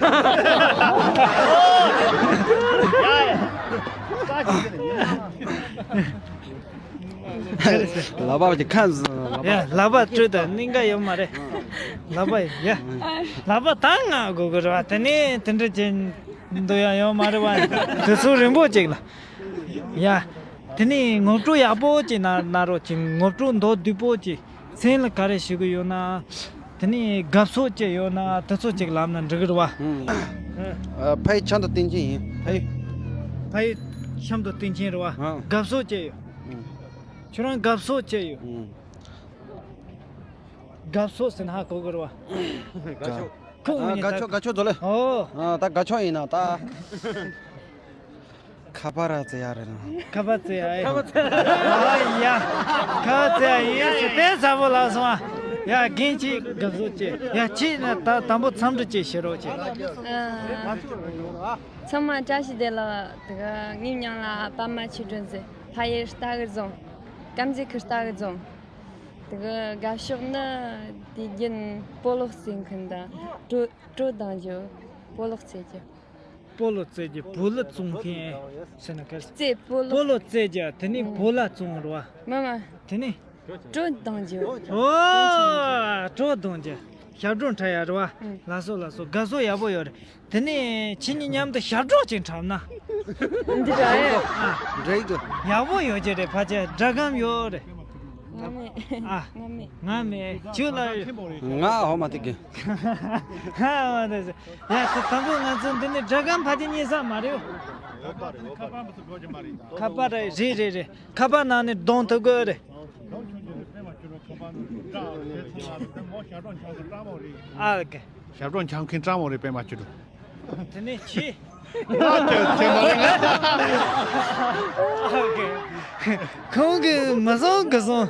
ལག་པ་གི་ཁ་ཟེར། ལག་པ། ཡ་ལག་པ་བཀྲུས་དང་སྙིང་ག་ཡོད་མ་རེད། ལག་པ་ཡ། ལག་པ་དང་ང་དགོས་དགོས་རེད་བ། དེ་ནས་དེ་འདྲ་བྱེད་འདོད་ཡ་ཡོད་མ་རེད་བ། དུས་ཚོད་རིང་པོ་ཅིག་ལ། ཡ། དེ་ནས་ངོ་སྤྲོད་ཡག་པོ་ཅིག་གནང་གནང་རོགས་གྱིས། ངོ་སྤྲོད་མདོར་བསྡུས་པོ་ཅིག་མཚན་ལ་ག་རེ་ཞུ་གི་ཡོད་ན། དེ་ནས་དགའ་ཕྱོགས་ཅིག་ཡོད་ན་དེ་ཚོ་ཅིག་ལབ་ན་འགྲིག་གི་རེད་བ། ཨ། ཕ་ཡུལ་ཆབ་མདོ་སྟེང་ཆེན་ཡིན། ཕ་ཡུལ། ཕ་ཡུལ་ཆབ་མདོ་སྟེང་ཆེན་རེད་བ། ཨ། དགའ་ཕྱོགས་ཅིག་ཡོད། ཨ། ཁྱོད་རང་དགའ་ཕྱོགས་ཅིག་ཡོད། ཨ། དགའ་ཕྱོགས་ཟེར་ན་ཧ་གོ་གི་རེད་བ། དགའ་ཕྱོགས། ཁོ་ཨ། དགའ་ཕྱོགས་དགའ་ཕྱོགས་འདུག་ལེ། ཨོ། ཨ། ད་དགའ་ཕྱོགས་ཡིན་ན་ད། ཁ་པར་ར་བཙལ་ཡ་རེད་ན། ཁ་པར་བཙལ་ཡ་ཨེ། ཁ་པར་བཙལ་ཡ། ཨ་ཡ། ཁ་པར་བཙལ་ཡ་ཡིན་ཟེར་དེ་ཚ་པོ་ལབ་སོང་ཨ། ཡ་རྒན་ཁྱེད་དགའ་བསུ་བྱེད། ཡ་ཁྱེད་ནི་ད་དང་པོ་འཚམས་འདྲི་ཅིག་བྱེད་རོགས་བྱེད། ཨ། ཚང་མ་བཀྲ་ཤིས་བདེ་ལེགས། དེ་ག་ངའི་མྱིང་ལ་པདྨ་ཆོས་སྒྲོན་ཟེར། ཕ་ཡུལ་རྟ་གི་རྫོང་། དཀར་མཛེས་ཁུལ་རྟ་གི་རྫོང་། དེ་ག་དགའ་ཕྱོགས་ནི་དུས་རྒྱུན་སྤོ་ལོ་རྩེ་མཁན་དང་། བྲོ་བྲོ་བརྡུང་རྒྱུ། སྤོ་ལོ་རྩེ་རྒྱུ། སྤོ་ལོ་རྩེ་རྒྱུ། བོ་ལོ་བརྡུང་མཁན་ཟེར་ན་ག་རེ། རྩེ། སྤོ་ལོ། སྤོ་ལོ་རྩེ་རྒྱུ། དེ་ནས་ཨང་། བོ་ལོ་བརྡུང་རེད་བ། མ་མ། དེ་ནས། བྲོ་བརྡུང་རྒྱུ། ཨོ། བྲོ་བརྡུང་རྒྱུ། ཞབས་བྲོ་འཁྲབ་ཡ་རེད་བ། ཨང་། ལགས་སོ་ལགས་སོ། དགའ་བསུ་ཡག་པོ་ཡོད་རེད། དེ་ནས་ཁྱེད་གཉིས་མཉམ་དུ་ཞབས་བྲོ་ཅིག་འཁྲབ་ན། འདི་འདྲ་ཨེ། ཨ། འདྲ་ཡི་འདུག་ཡག་པོ་ཡོད་ཀྱི་རེད། ཕལ་ཆེར་སྒྲ་སྒམ་ཡོད་རེད། ང་མེད། ཨ། ང་མེད། ང་མེད། ཁྱོད་ལ། ང་འོ་མ་དེ་གི། ཧ་མ་དེ། ཡ་ད་དང་པོ་ང་ཚོ་འདི་ནས་སྒྲ་སྒམ་ཕལ་ཆེར་རྙེད་ས་མ་རེད། ཁ་པར་རེད། རེད་རེད་རེད། ཁ་པར་ནང་ནས་བརྡུང་ཐུབ་དགོས་རེད། ཨ་ལ་གི། ཞབས་བྲོ་འཁྲབ་མཁན་སྤྲང་པོ་རེད། པད་མ་ཆོས་སྒྲོན། དེ་ནས་ཁྱེད། ང་ཁྱོད་ཁྱོད་མ་རེད། ཨ་ལ་གི། ཁོང་གིས་མི་བཟང་གི་བཟང་།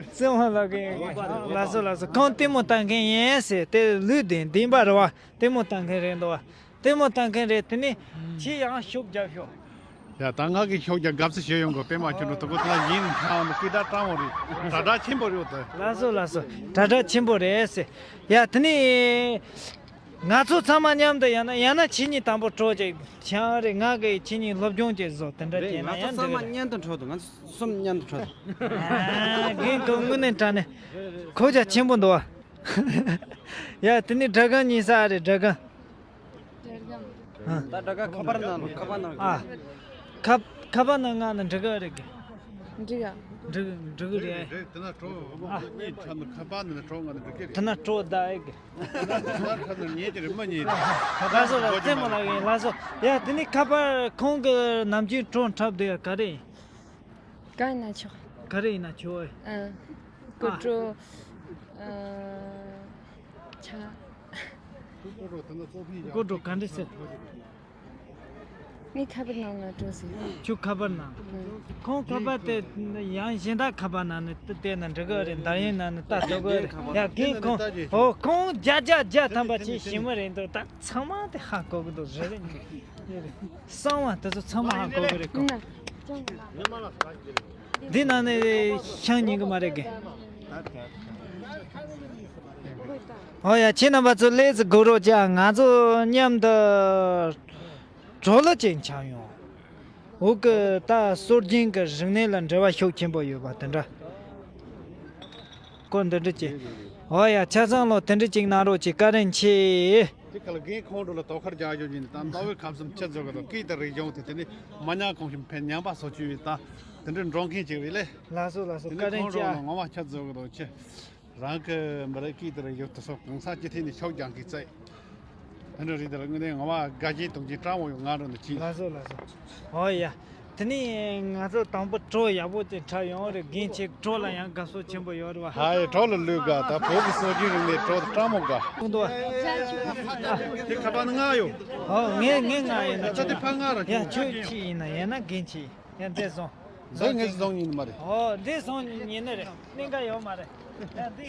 བཙན་དབང་ལགས་ཀྱིས། ལགས་སོ་ལགས་སོ། ཁོང་ལྟད་མོ་ལྟ་མཁན་ཡིན་ཟེར་དེ་ལུས་ལྡན་བདེན་པ་རེད་བ། ལྟད་མོ་ལྟ་མཁན་རེད་འདུག་བ། ལྟད་མོ་ལྟ་མཁན་རེད། དེ་ནས་ཁྱེད་ཡང་ཤུགས་རྒྱབ་ཤོག་ཡ་ད་ང་གིས་ཤུགས་རྒྱབ་དགའ་བསུ་ཞུས་ཡོང་གི། པད་མ་ཆོས་སྒྲོན་དུ་གོ་ཐང་ཡིན་ཁྱང་ནི་སྐད་གྲགས་སྤྲང་བོ་རེད། དྲ་གྲགས་ཆེན་པོ་རེད་དེ། ལགས་སོ་ལགས་སོ། དྲ་གྲགས་ཆེན་པོ་རེད་ཟེར། ཡ་དེ་ནས་ང་ཚོ་ཚང་མ་མཉམ་དུ་ཡང་ན་ཡང་ན་ཁྱེད་གཉིས་དང་པོ་བྲོ་ཅིག་ཆང་རེད། ང་གིས་ཁྱེད་གཉིས་སློབ་སྦྱོང་ཅིག་བཟོ། དེ་འདྲ་རེད། བྱས་ན་ང་ཚོ་ཡང་ཚང་འགྲིག་མ་གི་མཉམ་དུ་བྲོ་འདུག་ང་ཚོ་གསུམ་མཉམ་དུ་བྲོ་འདུག་ཨ། རྒན་ཁོ་དངོས་གནས་དྲང་གནས་གོ་རྒྱ་ཆེན་པོ་འདུག་བ། ཡ་དེ་ནས་སྒྲ་སྒམ་གཉིས་ས་རེད། སྒྲ་སྒམ། སྒྲ་སྒམ། ཨ། ད་སྒྲ་སྒམ་ཁ་པར་ནང་ལ། ཁ་པར་ནང་ལ། ཨ། ཁ་ཁ་པར་ནང་ང་ནི་འགྲིག་གི་རེད་གི། འགྲིག་ག་འགྲིག་འགྲིག་གི་རེད། རེད། དེ་ན་བྲོ་ཨ། གཉིས་འཁྲབ་ན། ཁ་པར་ནང་ནས་བྲོ་ང་ནི་འགྲིག་གི་རེད། དེ་ན་བྲོ་ད་ཨེ་གི། ཁ་པར་འཁྲབ་ན་ཉན་གྱི་རེད་མ་ཉན་རེད། ཁ་པར་ལགས་སོ་ལགས། གོ་རྒྱུ་རྩེད་མོ་མ་ལགས་ཡིན། ལགས་སོ། ཡ་དེ་ནས་ཁ་པར་ཁོང་གི་ནམ་རྒྱུན་བྲོ་འཁྲབ་བསྡད་ཡ་ག་རེ་ཡིན། གང་ཡིན་ན་ཆོག་ག་རེ་ཡིན་ན་ཆོག་ཨེ། ཨ། ཨ། སྐུ་བྲོ། ཨ། ཆ། སྐུ་བྲོ་དེ་ན་ཙོ་ཕིན། སྐུ་བྲོ་ག་འདྲ་ཟེར། ངས་ཁ་པར་ནང་ལ་བྲོ་ཟེར། ཁྱོད་ཁ་པར་ནང་། ཨ། ཁོང་ཁ་པར་དེ་ཡང་གཞན་དག་ཁ་པར་ནང་ནས་བལྟས་ན་འགྲིག་གི་རེད། འདར་ཡིན་ནང་ནས་ལྟ་ཐུབ་གི་རེད། ཡ་རྒན་ཁོང་། ཨོ་ཁོང་བརྒྱ་ཆ་བརྒྱ་ཐམ་པ་ཆེ་ཞིམ་མོ་རེད་འདུག་ད་ཚང་མ་དེ་ཧ་གོ་གི་འདུག་རེད་རེད། གསང་བ་དེ་ཚོ་ཚང་མ་ཧ་གོ་གི་རེད་གོ། འདི་ནང་ནས་ཤང་ཉན་གི་མ་རེད་གི། ཨོ་ཡ་ཁྱེད་རྣམ་པ་ཚོ་ལས་ཟིག་དགོས་རོགས་ཀྱང་ང་ཚོ་མཉམ་དུ་བྲོ་ལ་ཅིག་འཆམ་ཡོང་། འོ་གི་ད་སྲོལ་རྒྱུན་གི་རིག་གནས་ལ་འབྲེལ་བ་ཤུགས་ཆེན་པོ་ཡོད་པ་དེ་འདྲ། སྐོར་འདི་འདྲ་ཅིག་ཨོ་ཡ་ཆ་ཚང་ལོ་དེ་འདྲ་ཅིག་གནང་རོགས་ཀྱི་བཀའ་དྲིན་ཆེ། དེ་ག་ལ་རྒན་ཁོང་ཁྲོ་ལ་དོ་ཁུར་རྒྱག་རྒྱུ་ཡིན། ད་ལྟ་བའི་ཁམས་སུ་ཁྱེད་ཚོ་གི་དང་སྐད་དང་རིག་གཞུང་དེ་དེ་ནི་མ་ཉམས་གོང་ཞིག་ཕན་ཉམས་པ་སོགས་བྱུང་བའི་ད་དེ་འདྲའི་འགྲོ་མཁན་ཅིག་རེད་ལེ། ལགས་སོ་ལགས་སོ། དེ་ནི་བཀའ་དྲིན་ཁོང་ཁྲོ་ཆེ། ལ་ངོ་མ་ཁྱེད་ཚོ་གི་དང་ཆེ། རང་གི་མི་རིགས་སྐད་དང་རིག་གཞུང་དེ་ཚོ་གང་ས་ཅི་ཐད་ནས་ཕྱོགས་རྒྱག་གི་རྩལ། དེ་འདྲ་རེད། དེ་ལ་དངོས་གནས་ངོ་མ་དགའ་སྐྱིད་གཏོང་གི་སྤྲང་བོ་ཡོང་ང་རུ་འདི་ཅི། ལགས་སོ་ལགས་སོ། ཨོ་ཡ། དེ་ནས་ང་ཚོ་དང་པོ་གྲོ་ཡག་པོ་ཅིག་འཁྲབ་ཡོང་རེད། རྒན་ཁྱེད་གྲོ་ལ་ཡང་དགའ་ཚོར་ཆེན་པོ་ཡོད་རེད་བ། ཧ་ཡ། གྲོ་ལ་ལུས་དགའ། ད་བོད་ཀྱི་སྲོལ་རྒྱུན་རིག་གནས་གྲོ་དང་སྤྲང་མོ་དགའ། གསུངས་འདུག་བ། དེ་ཁ་པར་ནི་ང་ཡོད། ཨོ་ངས་ངས་ང་ཡིན་ན། ད་དེ་ཕ་ང་ར་ཡ་ཁྱོད་ཁྱི་ཡིན་ན་ཡང་ན་རྒན་ཁྱི་ཡིན། ཡ་འདི་སོང་། འདི་ངས་སོང་ཡིན་མ་རེད། ཨོ་འདི་སོང་ཡིན་ནི་རེད། གླིང་ག་ཡོད་མ་རེད། ཡ་འདི་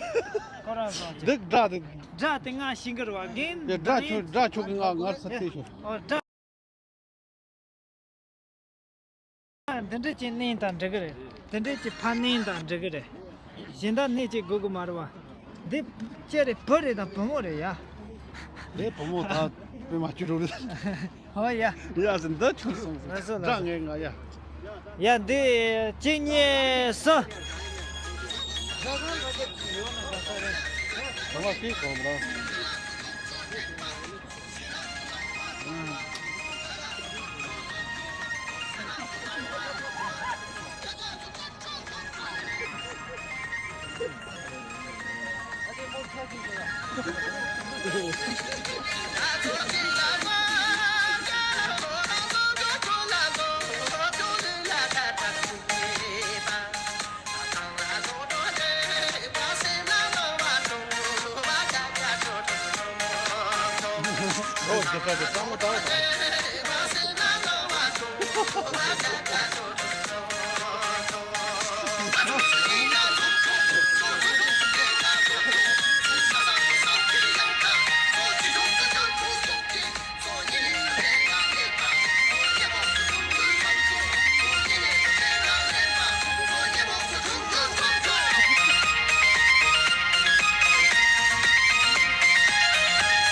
ཁོ་རང་སོང་ཅི། འདི་དགྲ་དེ། དགྲ་དེ་ང་ཤི་གི་རེད་བ། རྒན་དེ་དགྲ་ཁྱོད་དགྲ་ཁྱོད་ཀྱི་ང་ངར་ས་དེ་ཤོར། ཨོ་དགྲ། འདི་འདྲ་ཅིག་གནོན་དང་འགྲིག་གི་རེད། འདི་འདྲ་ཅིག་ཕར་གནོན་དང་འགྲིག་གི་རེད། གཞན་དག་གནོན་ཅིག་དགོས་གི་མ་རེད་བ། འདི་ཅི་རེད། བུ་རེད་དང་བུ་མོ་རེད་ཡ། དེ་བུ་མོ་ད་པད་མ་བཅུ་དྲུག་རེད། ཧོ་ཡ། ཡ་ཟེར་འདི་ཁྱོད་སོང་ཟེར། ལགས་སོ་ལགས་སོ། དགྲ་ངས་ང་ཡ། ཡ་འདི་གཅིག་གཉིས་གསུམ། གང་ལ་ཤེས་གོང་ར།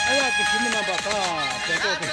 ཨ་ཡག་གི་ཞི་མི་རྣམ་པ་དང་དེ་ཚོ་དེ།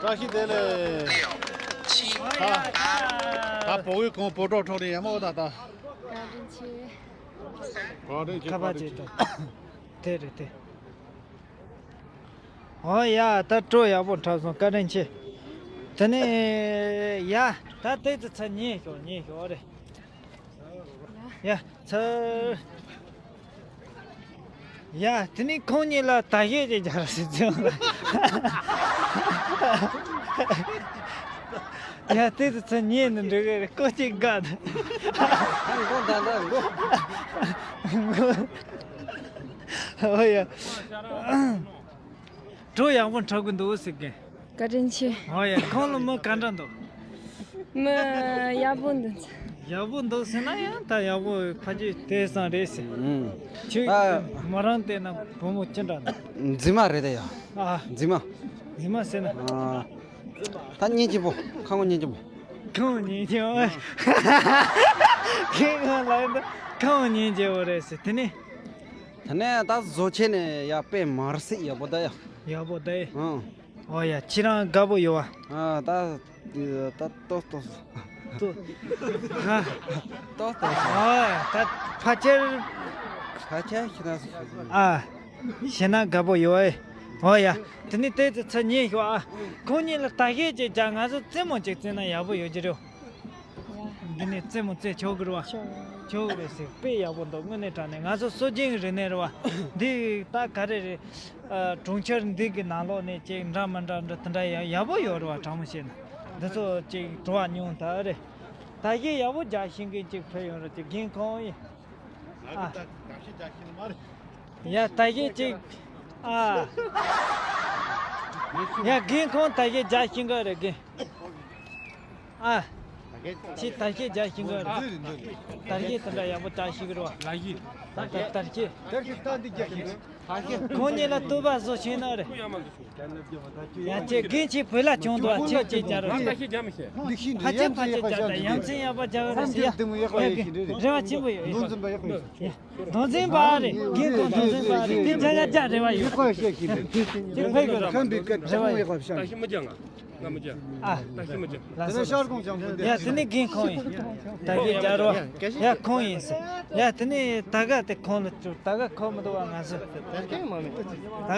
བཀྲ་ཤིས་བདེ་ལེགས། ད་ད་བོད་ཡིག་གོང་བོད་གྲོགས་ཁྲོད་ནས་ཡག་མོ་ད་ད། བཀའ་དྲིན་ཆེ། བཀའ་དྲིན་ཆེ། ཁ་པར་བཀའ་དྲིན་ཆེ། ཅིག་ད། དེ་རེད་དེ། ཨོ་ཡ། ད་སྤྲོ་ཡག་པོ་འཁྲབ་སོང་། བཀའ་དྲིན་ཆེ། དེ་ནས་ཡ། ད་དེ་ཚོ་ཚ་ཉེ་ཤོག་ཉེ་ཤོག་རེད། ཡ་ཚ། ཡ་དེ་ནས་ཁོང་གཉིས་ལ་ད་ཞེས་ཀྱི་རྒྱ་ར་སི་ཚེ་ལ། ཡ་དེ་ཚོ་ཚ་ཉེ་ནི་འགྲིག་གི་རེད། ཀོ་ཅིག་དགའ་ད། མགོ་ད་ད་མགོ། མགོ། ཨོ་ཡ། བྲོ་ཡག་པོ་འཁྲབ་གི་འདུག་ཟེར་གི། བཀའ་དྲིན་ཆེ། ཨོ་ཡ། ཁོང་ལ་མི་ག་འདྲ་འདུག་མི་ཡག་པོ་འདུག་ཡག་པོ་འདུག་ཟེར་ན་ཡང་ད་ཡག་པོ་ཕལ་ཆེར་དེ་ཙམ་རེད་ཟེར། ཨུམ། ཁྱོད་ཨ། མོ་རང་བལྟས་ན་བུ་མོ་ཅི་འདྲ་འདུག་འཛིན་མ་རེད་ད་ཡ། ཨ། འཛིན་མ། འཛིན་མ་ཟེར་ན། ཨ། ད་སྙིང་རྗེ་པོ། ཁ་ངོ་སྙིང་རྗེ་པོ། ཁ་ངོ་སྙིང་རྗེ་པོ། ཁྱེད་ང་ལ་ཡིན་ད་ཁ་ངོ་སྙིང་རྗེ་པོ་རེད་ཟེར། དེ་ནས། དེ་ནས་ད་བཟོ་ཆས་ནས་ཡ་དཔེ་མར་སྲེག་ཡག་པོ་ད་ཡ། ཡག་པོ་ད་ཡ། ཨང་། ཨོ་ཡ། ཁྱེད་རང་དགའ་པོ་ཡོད་བ། ཨ། ད་ད་ཏོག་ཏོག་ཏོག་ཨ། ཏོག་ཏོག་ཨོ་ཡ། ད་ཕལ་ཆེར། ཕལ་ཆེར་ཁྱེད་རང་ཚོ། ཨ། ཞེ་ན་དགའ་པོ་ཡོད་ཨེ། ཨོ་ཡ། དེ་ནི་དེ་ཚོ་ཚ་ཉེ་ཤོག་ཨ། ཁོང་གཉིས་ལ་ད་ཤེད་ཅིག་བྱ། ང་ཚོ་རྩེད་མོ་ཅིག་རྩེས་ན་ཡག་པོ་ཡོད་ཀྱི་རེད། འདི་ནས་རྩེད་མོ་རྩེ་ཆོག་གི་རེད་བ། ཆོག་གི་རེད་ཟེར། དཔེ་ཡག་པོ་འདུག་དངོས་གནས་དྲང་གནས་ང་ཚོ་སྲོལ་རྒྱུན་གྱི་རིག་གནས་རེད་བ། འདི་ད་ག་རེ་རེད། ཨ། གྲོང་ཁྱེར་འདི་གི་ནང་ལོགས་ནས་ཅིག་འདྲ་མི་འདྲ་འདྲ་དེ་འདྲ་ཡག་ཡག་པོ་ཡོད་རེད་བ། དྲང་མོ་བཤད་ན་འདི་ཚོ་ཅིག་བྲོ་བ་ཉུང་ད་རེད། ད་གཞས་ཡག་པོ་རྒྱག་ཤེས་མཁན་ཅིག་ཕེབས་ཡོང་རེད་དེ། རྒན་ཁོང་ཡིན། ཨ། ཡ། ད་གཞས་ཅིག་ཨ། ཡ། རྒན་ཁོང་ད་གཞས་རྒྱག་ཤེས་གི་རེད། རྒན། ཨ། ཁྱེད་ད་གཞས་རྒྱག་ཤེས་གི་རེད། ད་གཞས་དེ་འདྲ་ཡག་པོ་རྒྱག་ཤེས་གི་རེད་བ། ལགས་ཡིན། ད་ད་ད་གཞས། ད་གཞས་ད་འདི་རྒྱག་ཤེས་གི་རེད། ཁོང་གཉིས་ལ་བསྟོད་པ་བཟོ་ཤེས་ན་རེད། ཡ། ཁྱེད་རྒན་ཁྱེད་བོད་ལྭ་གྱོན་འདུག་ཁྱེད་ཅིག་བྱ་རོགས། ད་གཞས་རྒྱག་མི་ཤེས། འདི་ཤིན་ཏུ་ཕལ་ཆེར་ཕལ་ཆེར་རྒྱག་ད། ཡ་མཚན་ཡག་པ་རྒྱག་རེད་ཟེར་ཡ། རེ་བ་ཆེན་པོ་ཡོད། མདོ་འཛིན་པ་ཡག་པོ་ཡོད། མདོ་འཛིན་པ་རེད། རྒན་ཁོང་མདོ་འཛིན་པ་རེད། དེ་རྒྱ་ཡ་རྒྱ་རེ་བ་ཡོད། ཡག་པོ་ཤེས་ཤིག་རེད། དེ་ཕ་གི་རེད། ཁམས་པའི་སྐད་ཆ་ཡག་པོ་བཤད། ད་ཤི་མ་རྒྱག་ང་། ང་མ་རྒྱག་ཨ། ད་ཤི་མ་རྒྱག་ད་ཤི་མ་རྒྱག་ཡ། དེ་ནི་རྒན་ཁོང་ཡིན། ད་གི་རྒྱ་རོ། ཡ། ཁོང་ཡིན་ཟེར། ཡ། དེ་ནི་ད་ག་དེ་ཁོང་ལ་བཅུག་ད་ག་ཁོ་མི་འདུག་བ། ང་ཚོ། ད་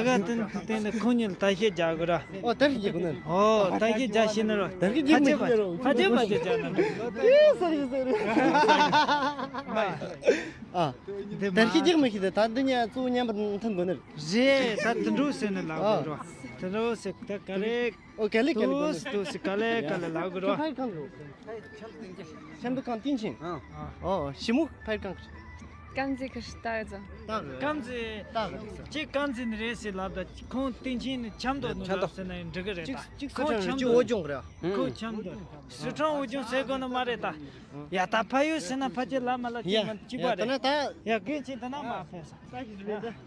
ག་དེ་དེ་ནི་ཁོང་གཉིས་ལ་ད་ཤི་རྒྱག་གི་ར། ཨོ། ད་ཤི་རྒྱག་གི་ན། ཨོ། ད་ཤི་རྒྱག་ཤེས་ན་ར། ད་ཤི་རྒྱག་མ་ཤེས་ར། ཕ་ཆེ་ཕ་ཆེ་རྒྱག་ན་ར། དེ་ས་ཡི་ཟེར། ཨ། དེ་མ། ད་ཤི་རྒྱག་མ་ཤེས་ད། ད་འདི་ཉ་གཙོ་བོ་མཉམ་པར་མཐུན་དགོས་ནི་རེད། རེད། ད་དུད་འགྲོ་ཟེར་ནས་ལབ་དགོས་ར། དུད་འགྲོ་ཟེར་ད་ག་རེ། ཨོ། ག་ལེ་ག་ལེ་དུས་དུས་སུ་ག་ལེ་ག་ལེ་ལབ་དགོས་ར། ཁྱོད་ཕ་གི་གང་རེད། ཆབ་མདོ་ཁམས་བསྟན་ཆེན། ཨ། ཨོ། ཞི་མོ་ཕ་གི་གང་རེད། དཀར་མཛེས་ཁུལ། ད་ག་ཚོད། ད་ག་དཀར་མཛེས། ད་ག་ཁྱེད་དཀར་མཛེས་ནས་རེད་ཟེར་ལབ་ད། ཁོང་བསྟན་ཆེན་ནས་ཆབ་མདོ་ནས་ཆབ་མདོ་ལབ་ཟེར་ན་ཡང་འགྲིག་གི་རེད་ད། གཅིག་གཅིག་ཁོང་སུ་ཁྲང་ཆབ་མདོ། གཅིག་འོ་ལྗོངས་རེད། ཁོང་ཆབ་མདོ། སུ་ཁྲང་འོ་ལྗོངས་ཟེར་དགོས་ནི་མ་རེད་ད། ཡ། ད་ཕ་ཡུལ་ཟེར་ན་ཕལ་ཆེར་ལབ་མ་ལབ་གཅིག་ཡ། མ་གཅིག་ཡ། པ་ད་རེད། ན་ད། ཡ། རྒན་ཁྱེད་ད་ན་མ་ཕེབས་ས།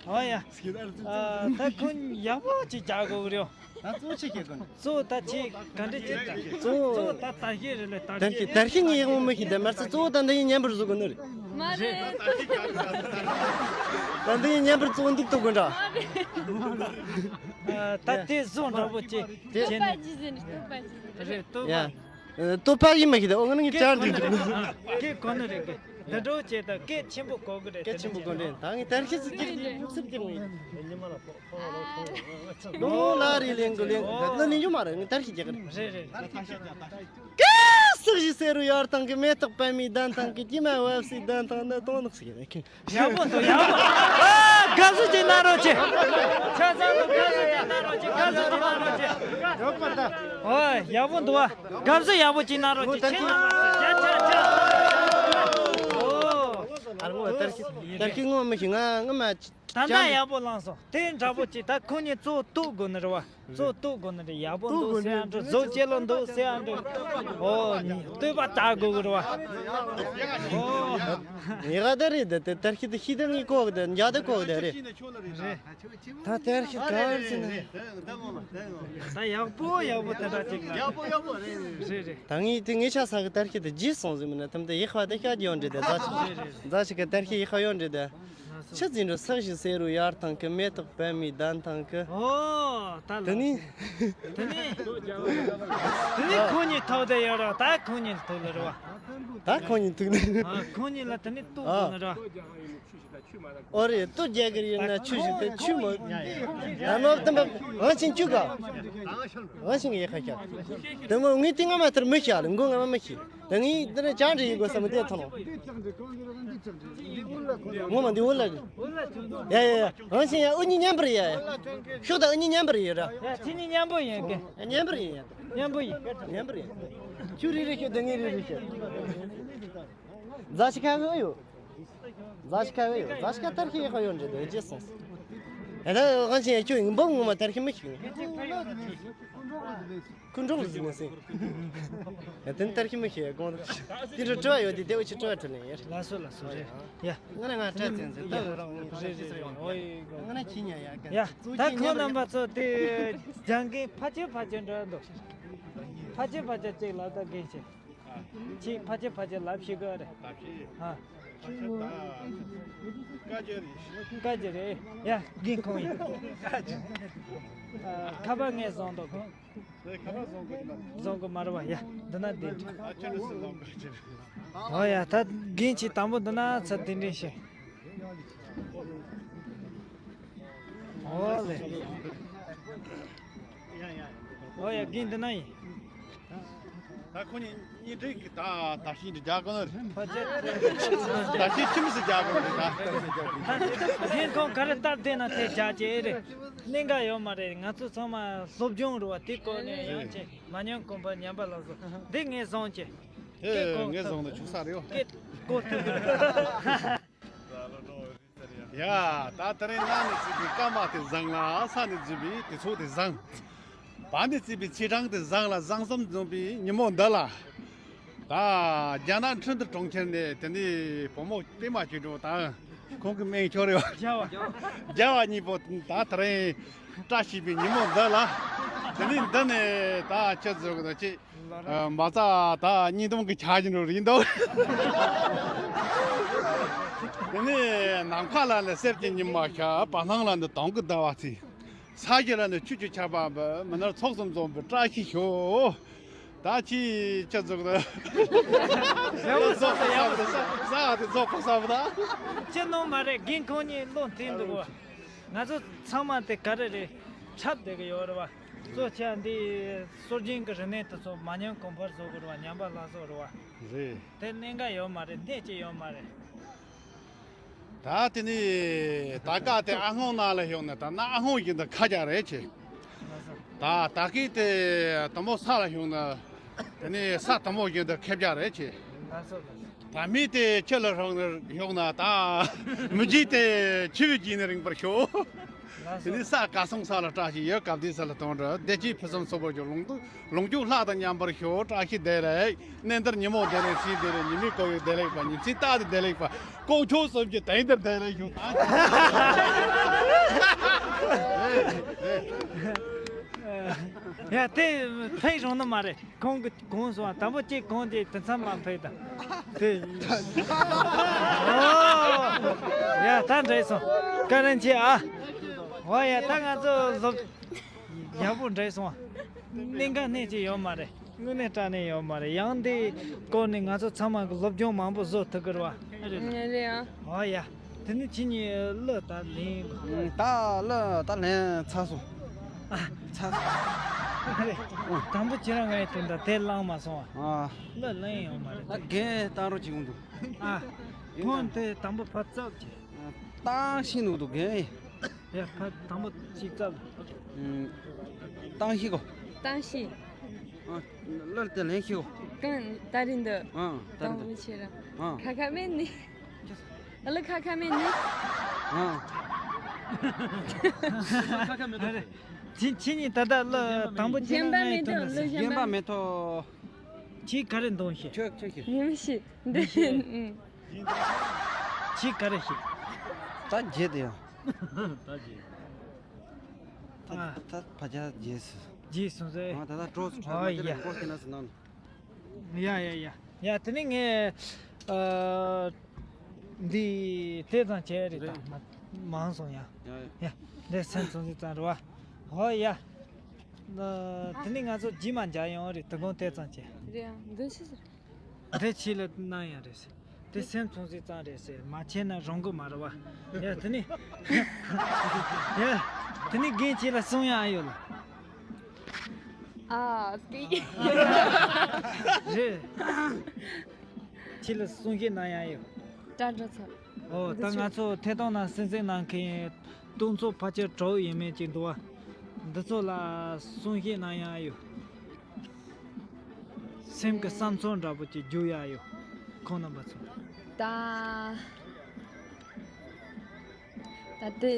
ཨོ་ཡ། ཨ། ད་ཁོང་ཡག་པོ་ཅིག་རྒྱག་དགོས་རེད། ད་གཙོ་ཆེ་ཁྱེད་ཀུན། གཙོ་ད་ཆེ་ག་འདྲ་ཅིག་ད། གཙོ། གཙོ་ད་ད་ཤེས་རེད་ལ། ད་ད་ཤེས་ཤེས་ད་ཤེས་ངས་ཡག་མོ་མི་ཤེས་ད། མར་ཚེ་གཙོ་ད་འདི་ཡིན་མཉམ་པར་བཟོ་དགོས་ནི་རེད། མ་རེད། ད་འདི་ཡིན་མཉམ་པར་གཙོ་འདུག་ཐུབ་དགོས་འདྲ། ཨ། ད་དེ་བཟོ་འདྲ་པོ་ཅིག་དེ། བསྟོད་པ་ཅི་ཟེར་ནི། བསྟོད་པ་ཅི་ཟེར། རེད། བསྟོད་པ། ཡ། ཨ། བསྟོད་པ་ཡིན་མ་ཤེས་ད། ཨོ། ང་ནི་ངས་བཅར་འདུག་སྐད་གོ་ནི་རེད་གི། ད་འགྲོ་བྱས་ད་སྐད་ཆེན་པོ་གོ་གི་རེད། སྐད་ཆེན་པོ་གོ་ནི་རེད། ད་ངས་ད་ཤེས་སུ་ཀྱིག་ཀྱིག་ལུག་སུབ་ཀྱིག་ངས། ཨོ། ལ་རེ་ལེན་གི་ལེན་ལ་ལེན་རྒྱུ་མ་རེད། ངས་ད་ཤེས་རྒྱག་གི་རེད། རེད་རེད། ཀ་སག་ཞིག་སེ་རུ་ཡར་ཐང་གི། མེ་ཏོག་པད་མའི་གདན་ཐང་གི། ཀྱི་མ་བབས་སི་གདན་ཐང་ན་དོང་ནག་སི་ཡ་ཁྱོད། ཡག་པོ་འདུག་ཡག་པོ། ཨ། དགའ་བསུ་ཅིག་གནང་རོགས་བྱེད། ཆ་ཚང་དུ་དགའ་བསུ་ཅིག་གནང་རོགས་བྱེད། དགའ་བསུ་ཅིག་གནང་རོགས་བྱེད། ཨོ། ཡག་པོ་འདུག་ཨ། དགའ་བསུ་ཡག་པོ་ཅིག་གནང་རོགས་བྱེད། ཆེ་གནང་རོགས་བྱེད། ཆ་ཆ་ཆ། ཨོ། ཨ་རོ། ད་ལྟ་ངོ་མ་ཤི་ང་ང་མ། ད་ལྟ་ཡག་པོ་བླངས་སོང་། དེ་འདྲ་པོ་ཅིག་ད་ཁོ་གཉིས་གཙོ་བོ་བསྟོད་དགོས་ནི་རེད་བ། གཙོ་བོ་བསྟོད་དགོས་ནི་རེད། ཡག་པོ་འདུག་ཟེར་ཡ་འདྲ། བཟོ་བྱེད་ལ་འདུག་ཟེར་ཡ་འདྲ། ཨོ། བསྟོད་པ་བཏང་དགོས་གི་རེད་བ། ཨོ། ངེས་ག་དེ་རེད་དེ། དེ་ལྟར་ཤི་དེ་ཤི་དེ་ངས་གོ་གི་དེ། འཇག་དེ་གོ་གི་དེ་རེད། རེད། ད་ལྟར་ཤི་ག་རེ་ཟེར་ན། ད་ཡག་པོ་ཡག་པོ་དེ་འདྲ་ཅིག་ལ། ཡག་པོ་ཡག་པོ་རེད། རེད་རེད། ད་ངས་དེ་ངས་ཆ་ས་གི་ལྟར་ཤི་དེ་རྗེས་སོང་ཟེར་མིན་ན། ཐམ་དེ་ཡག་པ་དེ་ཤ་རྒྱག་འདྲ་དེ། རྫ་ཆུ། རྫ་ཆུ་གི་ལྟར་ཤི་ཡག་པ་ཡོད་འདྲ་དེ། ཆུ་འཛིན་འགྲོ་སག་ཞིག་སེ་རུ་ཡར་ཐང་གི། མེ་ཏོག་པད་མའི་གདན་ཐང་གི། ཨོ། ད་ལ། དེ་ནི། དེ་ནི། དེ་ནི་ཁོང་གཉིས་ཐོག་དེ་ཡོད་ར། ད་ཁོང་གཉིས་ཐོག་ལ་ར་བ། ད་ཁོང་གཉིས་ཐུག་ནི། ཨ། ཁོང་གཉིས་ལ་དེ་ནི་ཏུ་ཨ། དགོས་ནི་ར། ཨོ་རེད། ཏུ་རྒྱག་གི་ཡོད་ན་ཆུ་ཞིག་དེ་ཆུ་མོ། ད་ནོར་དམ་པ་ཨང་ཆིན་ཆུ་ག་ཨང་ཆིན་གི་ཡེ་ཁ་ཤ། དེ་མོ་ངས་དེ་ང་མ་ཐར་མི་ཤ་ལ། མགོ་ང་མ་མི་ཤི། ད་ངས་འདི་ནས་ཅང་འདྲི་ཡི་གོ་ས་མི་དེ་ཐོང་། ངོ་མ་འདི་འུ་ལ་རེད། ཡ་ཡ་ཡ། ཨང་ཆིན་ཡ། འུ་གཉིས་མཉམ་པར་ཡ་ཡ། ཤོག་ད་འུ་གཉིས་མཉམ་པར་ཡ་ར། ཡ། ཁྱེད་གཉིས་མཉམ་པོ་ཡིན་གི། མཉམ་པོ་ཡིན། མཉམ་པོ་ཡིན། ཁྱོད་རེ་རེ་ཤོག་ད་ངས་རེ་རེ་ཤོག་རྫ་ཆུ་ཁ་གི་ཡོད། རྫ་ཆུ་ཁ་གི་ཡོད། རྫ་ཆུ་ཁ་ལྟར་ཁྱེད་ཡག་པ་ཡོད་འདྲ་དེ་རྗེས་སོང་། ད་ལྟ་ང་ཚོ་ཡང་ཁྱོད་འབུམ་ངོ་མ་དར་ཤི་མི་ཤིག་ཁུ་འགྲོགས་ལ་ཟིན་ནས་ཟིན། ཡང་དེ་ནི་དར་ཤི་མི་ཤིག་དགོངས་དག་དེ་འདྲ་སྤྲོ་བ་ཡོད་དེ་དེ་འུ་ཆི་སྤྲོ་བ་འཕྲོད་ལེ་ཡར། ལགས་སོ་ལགས་སོ་རེད། ཡ། ང་ལ་ང་སྤྲད་ཚན་ཚན་ད་རང་རེད་རེད་རེད། ཨོ་ཡེ། ང་ལ་ཁྱི་ཉ་ཡ་ག་ཡ། ད་ཁོང་རྣམ་པ་ཚོ་དེ་ལྗང་གིན་ཕ་ཆེ་ཕ་ཆེ་འདྲ་འདུག་ཕ་ཆེ་ཕ་ཆེ་གཅིག་ལ་ད་རྒན་ཆེ། ཁྱེད་ཕ་ཆེ་ཕ་ཆེ་ལབ་ཤེས་གི་རེད། ལབ་ཤེས། ཨ། ཁ་ཆེ་ད། ཀ་ཅེ་རེད། ཀ་ཅེ་རེད། ཡ་རྒན་ཁོང་ཡིན། ཁ་པར་ངས་བཟུང་འདུག་ཁ་པར་བཟུང་གི་མ་རེད། བཟུང་གི་མ་རེད་བ། ཡ་འདི་ན་འདི་འདྲ། ཨ་ཁྱེད་རེད་སུ་བཟུང་གི་ཁ་ཆེ་རེད། ཨོ་ཡ་ད་རྒན་གྱིས་དང་པོ་འདི་ན་ཚ་འདི་འདྲ་ཞིག་ཨོ་ལེ། ཨོ་ཡ་རྒན་འདི་ན་ཡིན། ད་ཁོ་གཉིས་གཉིས་སྒྲིག་གི་ད་ད་ཤིང་འདི་རྒྱག་གོ་ནི་རེད། ཕ་ཆེ། ད་ཤིང་ཁྱིམ་སུ་རྒྱག་གོ་ནི་རེད་ད། རྒན་ཁོང་ག་རེ་སྟབས་བདེ་ན་དེ་རྒྱག་གི་རེད། གནད་འགག་ཡོད་མ་རེད། ང་ཚོ་ཚང་མ་སློབ་སྦྱོང་རེད་བ། དེ་སྐོར་ནས་ཡང་ཅིག་མ་ཉམས་གོང་འཕེལ་ཉམས་པ་ལ་སོགས་འདི་ངས་བཟུང་ཅིག་ཧེ། ངས་བཟུང་ན་ཆུག་ས་རེད་བ། ཀེ་ཀོ་ཐུག་གི་རེད། ཡ། ད་དེ་རིང་གནམ་ནས་བརྩིས་པའི་སྐར་མ་དེ་བཟང་ལ། ས་ནས་བརྩིས་པའི་དུས་ཚོད་དེ་བཟང་། བར་ནས་བརྩིས་པའི་ཚེས་གྲངས་དེ་བཟང་ལ། བཟང་གསུམ་འཛོམས་པའི་ཉིན་མོ་འདི་ལ། ད་རྒྱ་ནག་ཁྲིན་ཏུ་གྲོང་ཁྱེར་ནས་དེ་ནས་བུ་མོ་པད་མ་ཆོས་སྒྲོན་དང་ཁོང་གི་སྨན་ཁྱོད་རེད་བ། རྒྱལ་བ། རྒྱལ་བ་གཉིས་པོ་ད་དེ་རིང་བཀྲ་ཤིས་པའི་ཉིན་མོ་འདི་ལ། དེ་ནས་འདི་ནས་ད་ཁྱེད་ཚོ་གི་ད་ཅི། ཨ། མ་རྩ་ད་གཉིས་འདོམས་ཀྱི་ཆ་བཞིན་རུ་རིན་འདུག་དེ་ནས་ནམ་མཁའ་ལ་ནི་གསེར་གྱི་ཉི་མ་ཤར། བར་སྣང་ལ་ནི་དུང་གི་ཟླ་བ་ཚེས། ས་གཞི་ལ་ནི་ཆོས་ཀྱི་ཆར་པ་འབབ། མི་ནག་ཚོགས་གསུམ་འཛོམས་པའི་བཀྲ་ཤིས་ཤོག་ད་ཅི་ཅི་ཟུག་ད། ཟ་བ་ཟ་བ་ཟ་བ་ཟ་བ་དེ་ཚོགས་པ་ཟ་བ་ད། ཅི་ནོ་མ་རེད། རྒན་ཁོང་གཉིས་བློ་མཐུན་འདུག་ང་ཚོ་ཚང་མ་དེ་ག་རེ་རེད། འཁྲབ་བསྡད་གི་ཡོད་རེད་བ། གཙོ་ཆེ་འདི་སྲོལ་རྒྱུན་གྱི་རིག་གནས་དེ་ཚོ་མ་ཉམས་གོང་འཕེལ་བཟོ་དགོས་རེད་བ། ཉམས་པ་སླར་གསོ་རེད་བ། རེད། དེ་གནད་འགག་ཡོད་མ་རེད། སྣེ་གཅིག་ཡོད་མ་རེད། ད་དེ་ནི་ད་ག་དེ་ཨ་སྔོན་ནང་ལ་བཞུགས་ནས་ད་ན་ཨ་སྔོན་བཞིན་དུ་ཁ་རྒྱག་རེད་ཆེ། ད་ད་གི་དེ་དུ་མོ་ས་ལ་བཞུགས་ན་དེ་ནི་ས་དུ་མོ་བཞིན་དུ་ཁེབས་རྒྱག་རེད་ཆེ། ད་མི་དེ་ཁྱི་ལ་བཞུགས་ན་བཞུགས་ན་ད་མི་རྒྱུད་དེ་ཆུ་བོའི་རྒྱུད་ནས་རིང་པར་ཤོག་དེ་ནི་ས་ག་སོང་ས་ལ་བཀྲ་ཤིས་ཡོད། སྐབས་དེའི་ས་ལ་དོན་དུ་བདེ་སྐྱིད་ཕུན་སུམ་ཚོགས་པར་གྱུར། ལོངས་སྤྱོད་ལྷ་དང་མཉམ་པར་ཤོག་བཀྲ་ཤིས་བདེ་ལེགས། གནས་འདིར་ཉིན་མོ་བདེ་ལེགས། ཚེས་བདེ་ལེགས། ཉི་མའི་བཀོད་པ་བདེ་ལེགས་པ། ཉིན་མཚན་རྟག་ཏུ་བདེ་ལེགས་པ། དཀོན་མཆོག་གསུམ་གྱི་དེང་འདིར་བདེ་ལེགས་ཤོག་ཡ་དེ་ཕན་རུང་ནི་མ་རེད། ཁོང་གི་གོང་སོང་བ་དང་པོ་གཅིག་གོང་དེ་དེ་མཚམས་མ་ཕེབས་དང་དེ། ཨོ། ཡ་ད་འདྲེས་སོང་། བཀའ་དྲིན་ཆེ་ཨ། ཨོ་ཡ་ད་ང་ཚོ་སློབ། ཡག་པོ་འདྲེས་སོང་བ། གནད་འགག་སྣེ་གཅིག་ཡོད་མ་རེད། དངོས་གནས་དྲང་གནས་ཡོད་མ་རེད། ཡང་འདི་སྐོར་ནས་ང་ཚོ་ཚང་མ་གི་སློབ་སྦྱོང་མང་པོ་བཟོ་ཐུབ་གི་རེད་བ། རེད་ཨ། ཨོ་ཡ། དེ་ནི་ཁྱེད་གཉིས་གླུ་ད་ལེན། ད་གླུ་ད་ལེན་ཚར་སོང་། ཨ། ཚར་སོང་། རེད། དང་པོ་ཁྱེད་རང་ངའི་དོན་དག་དེ་བླངས་མ་སོང་བ། ཨ། གླུ་ལེན་ཡོད་མ་རེད། ད་རྒན་བཏང་རོགས་བྱེད་འོང་འདུག་ཨ། ཁོང་དེ་དང་པོ་ཕར་ཚབ་བྱེད། བཏང་ཤེས་འདུག་འདུག་རྒན། ཡ་ཕར་དང་པོ་གཅིག་ཚབ། བཏང་ཤེས་གོ། བཏང་ཤེས། ཨ། གླུ་དེ་ལེན་ཤེས་གོ། གང་ད་རིང་འདི། ཨ་ད་རིང་འདི། ཁ་ཁ་མེད་ནི། གླུ་ཁ་ཁ་མེད་ནི། ཨ། ཁྱེད་ཁྱེད་གཉིས་ད་ལྟ་གླུ་དང་པོ་ཁྱེད་རང་ངའི་དོན་དུ་ཟེར། གཞན་པ་མེད་དོ། ཁྱེད་ག་རེ་འདོན་ཤེས། ཁྱོད་ཁྱོད་ཤེས། ངས་མི་ཤེས། འདི་ཤེས། ཁྱེད་ག་རེ་ཤེས། ད་བརྗེད་དེ་ཡང་། ད་བརྗེད། ད་ཨ། ད་བར་ཆད་བརྗེད་སོང་། བརྗེད་སོང་ཟེར། ཨ་ད་ད་འགྲོ་སོང་། ཨ་ཡ། ཡ་ཡ་ཡ། ཡ་དེ་ནི་ངས་ཨ་འདི་དེ་ཙམ་བྱས་རེད་ད། རེད། མ་མང་སོང་ཡ། ཡ་ཡ། ཡ་འདི་སེམས་ཚོང་ཟིག་ཙམ་རེད་བ། ཧོ་ཡ། ཨ་དེ་ནི་ང་ཚོ་རྗེས་མ་མཇལ་ཡོང་རེད། དོ་དགོང་དེ་ཙམ་བྱས། རེད་ཨ། འདི་ཆི་ཟེར། དེ་ཆི་ལ་གནང་ཡ་རེད་ཟེར། དེ་སེམས་ཚོང་ཟིག་ཙམ་རེད་ཟེར། མ་བྱས་ན་རུང་གི་མ་རེད་བ། ཡ་དེ་ནི། ཡ་དེ་ནི་རྒན་ཁྱེད་ལ་གསུང་ཡ་ཨ་ཡོད་ལ། ཨ་སྐད། རེད། ཁྱེད་ལ་གསུང་བཤད་གནང་ཡ་ཡོད། ཀྲ་ཀྲ་ཚ། ཨོ་ད་ང་ཚོ་ཐད་གཏོང་ནང་གསན་གཟིགས་གནང་མཁན་སྟོང་ཚོ་ཕལ་ཆེར་གྲོགས་ཡིན་མིན་ཅིག་འདུག་བ། འདི་ཚོ་ལ་གསུང་བཤད་གནང་ཡ་ཡོད། སེམས་ཀྱི་བསམ་ཚུལ་འདྲ་པོ་ཅིག་བརྗོད་ཡ་ཡོད། ཁོང་རྣམ་པ་ཚོ། ད། ད་དེ།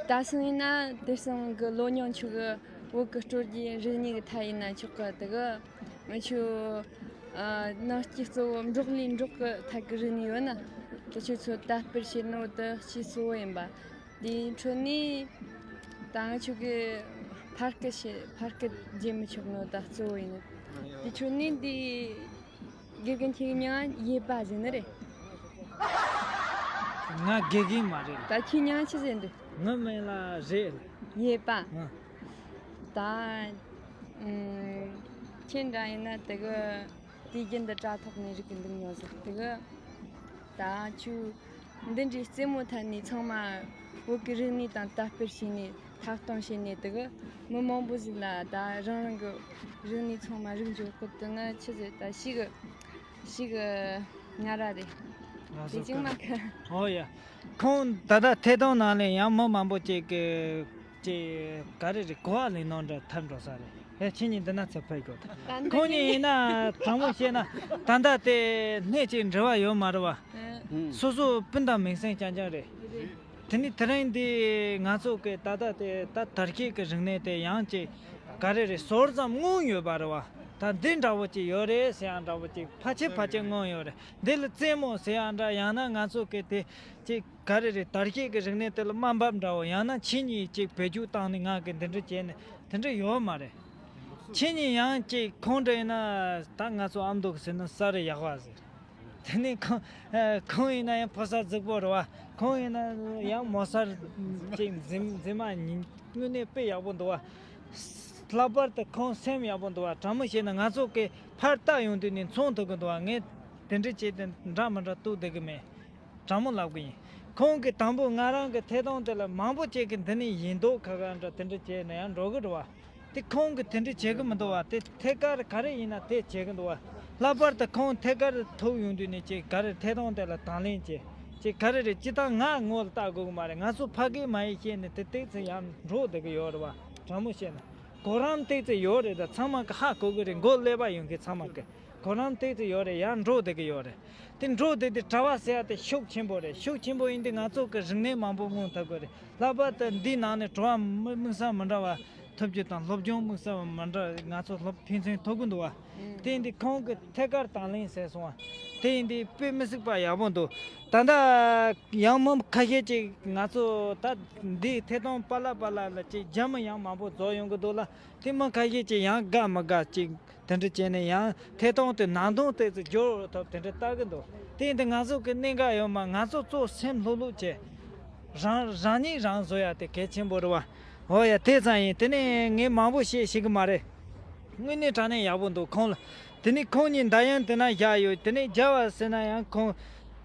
ད་སང་ཡིན་ན་དེང་སང་གི་ལོ་ཉུང་ཆུ་གི་བོད་གི་སྲོལ་རྒྱུན་རིག་གནས་གི་ཐད་ཡིན་ན་ཆོག་གི། དེ་གི་ང་ཆུ་ཨ་ནང་སྐྱིད་གཙོ་བོ་འབྲོག་ལས་འབྲོག་གི་ཐད་གི་རིག་གནས་ཡོད་ན། དེ་ཆུ་ཚོད་དར་སྤེལ་བྱེད་ནོ་དེ་སྤྱི་གཙོ་བོ་ཡིན་པ། དེའི་ཁྲོད་ནས་ད་ང་ཆུ་གི་ཕར་སྐད་བྱེད་ཕར་སྐད་རྒྱག་མི་ཆོག་ནོ་ད་གཙོ་བོ་ཡིན། དེ་ཁྲོད་ནས་འདི་དགེ་རྒན་ཁྱེད་མྱིང་ཡེ་པ་ཟེར་ནི་རེད། ང་དགེ་རྒན་མ་རེད། ད་ཁྱེད་མྱིང་ཆི་ཟེར་འདུག་ངའི་མིང་ལ་རེད། ཡེ་པ། ཨ། ད་ཨུམ། ཁྱེད་འདྲ་ཡིན་ན་དེ་གི་དུས་རྒྱུན་དུ་དྲ་ཐོག་ནས་རིག་གི་འདུག་མྱོང་ཟིག་དེ་གི་ད་ཁྱོད་འདི་འདྲའི་རྩེད་མོ་ཐད་ནས་ཚང་མ་བོད་ཀྱི་རིག་གནས་དང་དར་སྤེལ་བྱས་ནས་ཐད་གཏོང་བྱས་ནས། དེ་གི་མི་མང་པོ་ཟིག་ལ་ད་རང་རང་གི་རིག་གནས་ཚང་མ་རིག་འཇོག་གི། དེ་ནི་ཆི་ཟེར། ད་ཞིག་ཞིག་ང་ར་རེད། ང་དེ་ཚོ་ཅིག་མ་ཁ། ཨོ་ཡ། ཁོང་ད་ལྟ་ཐད་གཏོང་ནང་ལ་ཡང་མི་མང་པོ་ཅིག་གི་ཅིག་ག་རེ་རེད། གོ་བ་ལེན་ནོ་འདྲ་ཐར་འགྲོ་ས་རེད། ཨེ་ཁྱེད་གཉིས་འདི་ན་ཚེ་ཕེབས་དགོས། ད་ཁོང་གཉིས་ཡིན་ན་དྲང་མོ་བཤད་ན་ད་ལྟ་དེ་སྣེ་གཅིག་འབྲེལ་བ་ཡོད་མ་རེད་བ། ཨེ། སོ་སོ་སྤུན་ཟླ་མིང་སྲིང་རྐྱང་རྐྱང་རེད། དེ་ནི་དེ་རིང་འདི་ང་ཚོ་གི་ད་ལྟ་དེ་ད་དར་རྒྱས་ཀྱི་རིག་གནས་དེ་ཡང་ཅིག་ག་རེ་རེད། ཟོར་ཙམ་མངོན་ཡོད་པ་རེད་བ། ད་འདི་འདྲ་བོ་ཅིག་ཡོད་རེད་ཟེར་ཡ་འདྲ་བོ་ཅིག་ཕལ་ཆེར་ཕལ་ཆེར་མངོན་ཡོད་རེད། འདི་ལ་རྩེད་མོ་ཟེར་ཡ་འདྲ། ཡང་ན་ང་ཚོ་གི་དེ་ཅིག་ག་རེ་རེད། དར་རྒྱས་ཀྱི་རིག་གནས་དེ་ལ་དམའ་འབེབས་འདྲ་བོ། ཡང་ན་ཁྱེད་གཉིས་ཅིག་བེད་སྤྱོད་བཏང་ནས་ང་གི་འདི་འདྲ་བྱས་ནས་དེ་འདྲ་ཡོད་མ་རེད། ཁྱེད་གཉིས་ཡང་ཅིག་ཁོང་འདྲ་ཡིན་ན་ད་ང་ཚོ་ཨ་མདོ་གི་ཟེར་ན་ས་རུ་ཡག་པ་ཟེར། དེ་ནས་ཁོང་ཨ་ཁོང་ཡིན་ན་ཡང་ཕོ་གསར་རྫིག་པོ་རེད་བ། ཁོང་ཡིན་ན་ཡང་མོ་གསར་ཅིག་འཛིན་འཛིན་མ་ཉིན་དངོས་གནས་དཔེ་ཡག་པོ་འདུག་བ། ལྷག་པར་དུ་ཁོང་སེམས་ཡག་པོ་འདུག་བ། དྲང་མོ་བཤད་ན་ང་ཚོ་གི་ཕར་ལྟ་ཡོང་དུས་ནས་མཚོན་ཐུབ་ཀྱི་འདུག་བ། ངས་དེ་འདྲ་བྱས་ཏེ་འདྲ་མི་འདྲ་གཏུག་བསྡད་ཀྱི་མེད། དྲང་མོ་ལབ་གི་ཡིན། ཁོང་གིས་དང་པོ་ང་རང་གི་ཐད་གཏོང་དེ་ལ་མང་པོ་ཅིག་གིས་འདི་ནས་ཡིན་མདོག་ཁ་ཁ་འདྲ་དེ་འདྲ་བྱས་ན་ཡང་འགྲོ་གི་རེད་བ། དེ་ཁོང་གིས་དེ་འདྲ་བྱེད་གི་མི་འདུག་བ། དེ་ཐད་ཀར་ག་རེ་ཡིན་ན་དེ་བྱེད་གི་འདུག་བ། ལྷག་པར་དུ་ཁོང་ཐད་ཀར་ཐུག་ཡོང་དུས་ནས་ཅིག་ག་རེ་ཐད་གཏོང་དེ་ལ་དང་ལེན་བྱེད། ཅིག་ག་རེ་རེད། ཅི་ལྟར་ང་ངོ་ལ་ལྟ་དགོས་གི་མ་རེད། ང་ཚོ་ཕ་གི་མ་ཡིན་བཤད་ནས་དེ་ཏོག་ཙམ་ཡང་འགྲོ་བསྡད་གི་ཡོད་རེད་བ། དྲང་མོ་བཤད་ན་གོ་རིམ་ཏོག་ཙམ་ཡོད་རེད། ད་ཚང་མ་གི་ཧ་གོ་གི་རེད། མགོ་ཀླད་པ་ཡོང་མཁན་ཚང་མ་གི་གོ་རིམ་ཏོག་ཙམ་ཡོད་རེད། ཡང་འགྲོ་བསྡད་གི་ཡོད་རེད། དེ་འགྲོ་བསྡད་དེ་གྲྭ་པ་ཟེར་ཡ་དེ་ཤུགས་ཆེན་པོ་རེད། ཤུགས་ཆེན་པོ་ཡིན་དུས་ང་ཚོ་གི་རིག་གནས་མང་པོ་མངོན་ཐུབ་གི་རེད། ལྷག་པར་དུ་འདིའི་ནང་ནས་གྲྭ་པ་མི་དམིགས་བསལ་མི་འདྲ་བ་ཐོབ་རྒྱུ་དང་སློབ་སྦྱོང་དམིགས་བསལ་མི་འདྲ་ང་ཚོ་སློབ་ཕན་ཚུན་ཐོབ་གི་འདུག་བ། དེ་ཡིན་དུས་ཁོང་གི་ཐད་ཀར་དང་ལེན་ཟེར་སོང་བ། དེ་ཡིན་དུས་དཔེ་མི་སྲིད་པ་ཡག་པོ་འདུག་ད་ལྟ་ཡང་མི་ཁ་ཤས་ཅིག་ང་ཚོ་ད་འདིའི་ཐད་གཏོང་པ་ལགས་པ་ལགས་ལ་ཅིག་རྒྱ་མི་ཡང་མང་པོ་རྫོགས་ཡོང་གི་འདུག་ལ། དེ་མི་ཁ་ཤས་ཅིག་ཡང་དགའ་མི་དགའ་ཅིག་དེ་འདྲ་བྱས་ནས་ཡང་ཐད་གཏོང་དེ་ནང་དོན་ཏོག་ཙམ་སྦྱོར་ཐུབ་དེ་འདྲ་ལྟ་གི་འདུག་དེ་ཡིན་དུས་ང་ཚོ་གི་གནད་འགག་ཡོད་མ། ང་ཚོ་གཙོ་སེམས་ལྷོད་ལྷོད་བྱས། རང་རང་ཉིད་རང་བཟོ་ཡ་དེ་གལ་ཆེན་པོ་རེད་བ། འོ་ཡ། དེ་ཙམ་ཡིན། དེ་ནས་ངས་མང་པོ་བཤད་ཤེས་གི་མ་རེད། དངོས་གནས་དྲང་གནས་ཡག་པོ་འདུག་ཁོང་ལ། དེ་ནས་ཁོང་གཉིས་མདའ་ཡང་དེ་ན་བཞག་ཡོད། དེ་ནས་རྒྱབ་པ་ཟེར་ན་ཡང་ཁོང་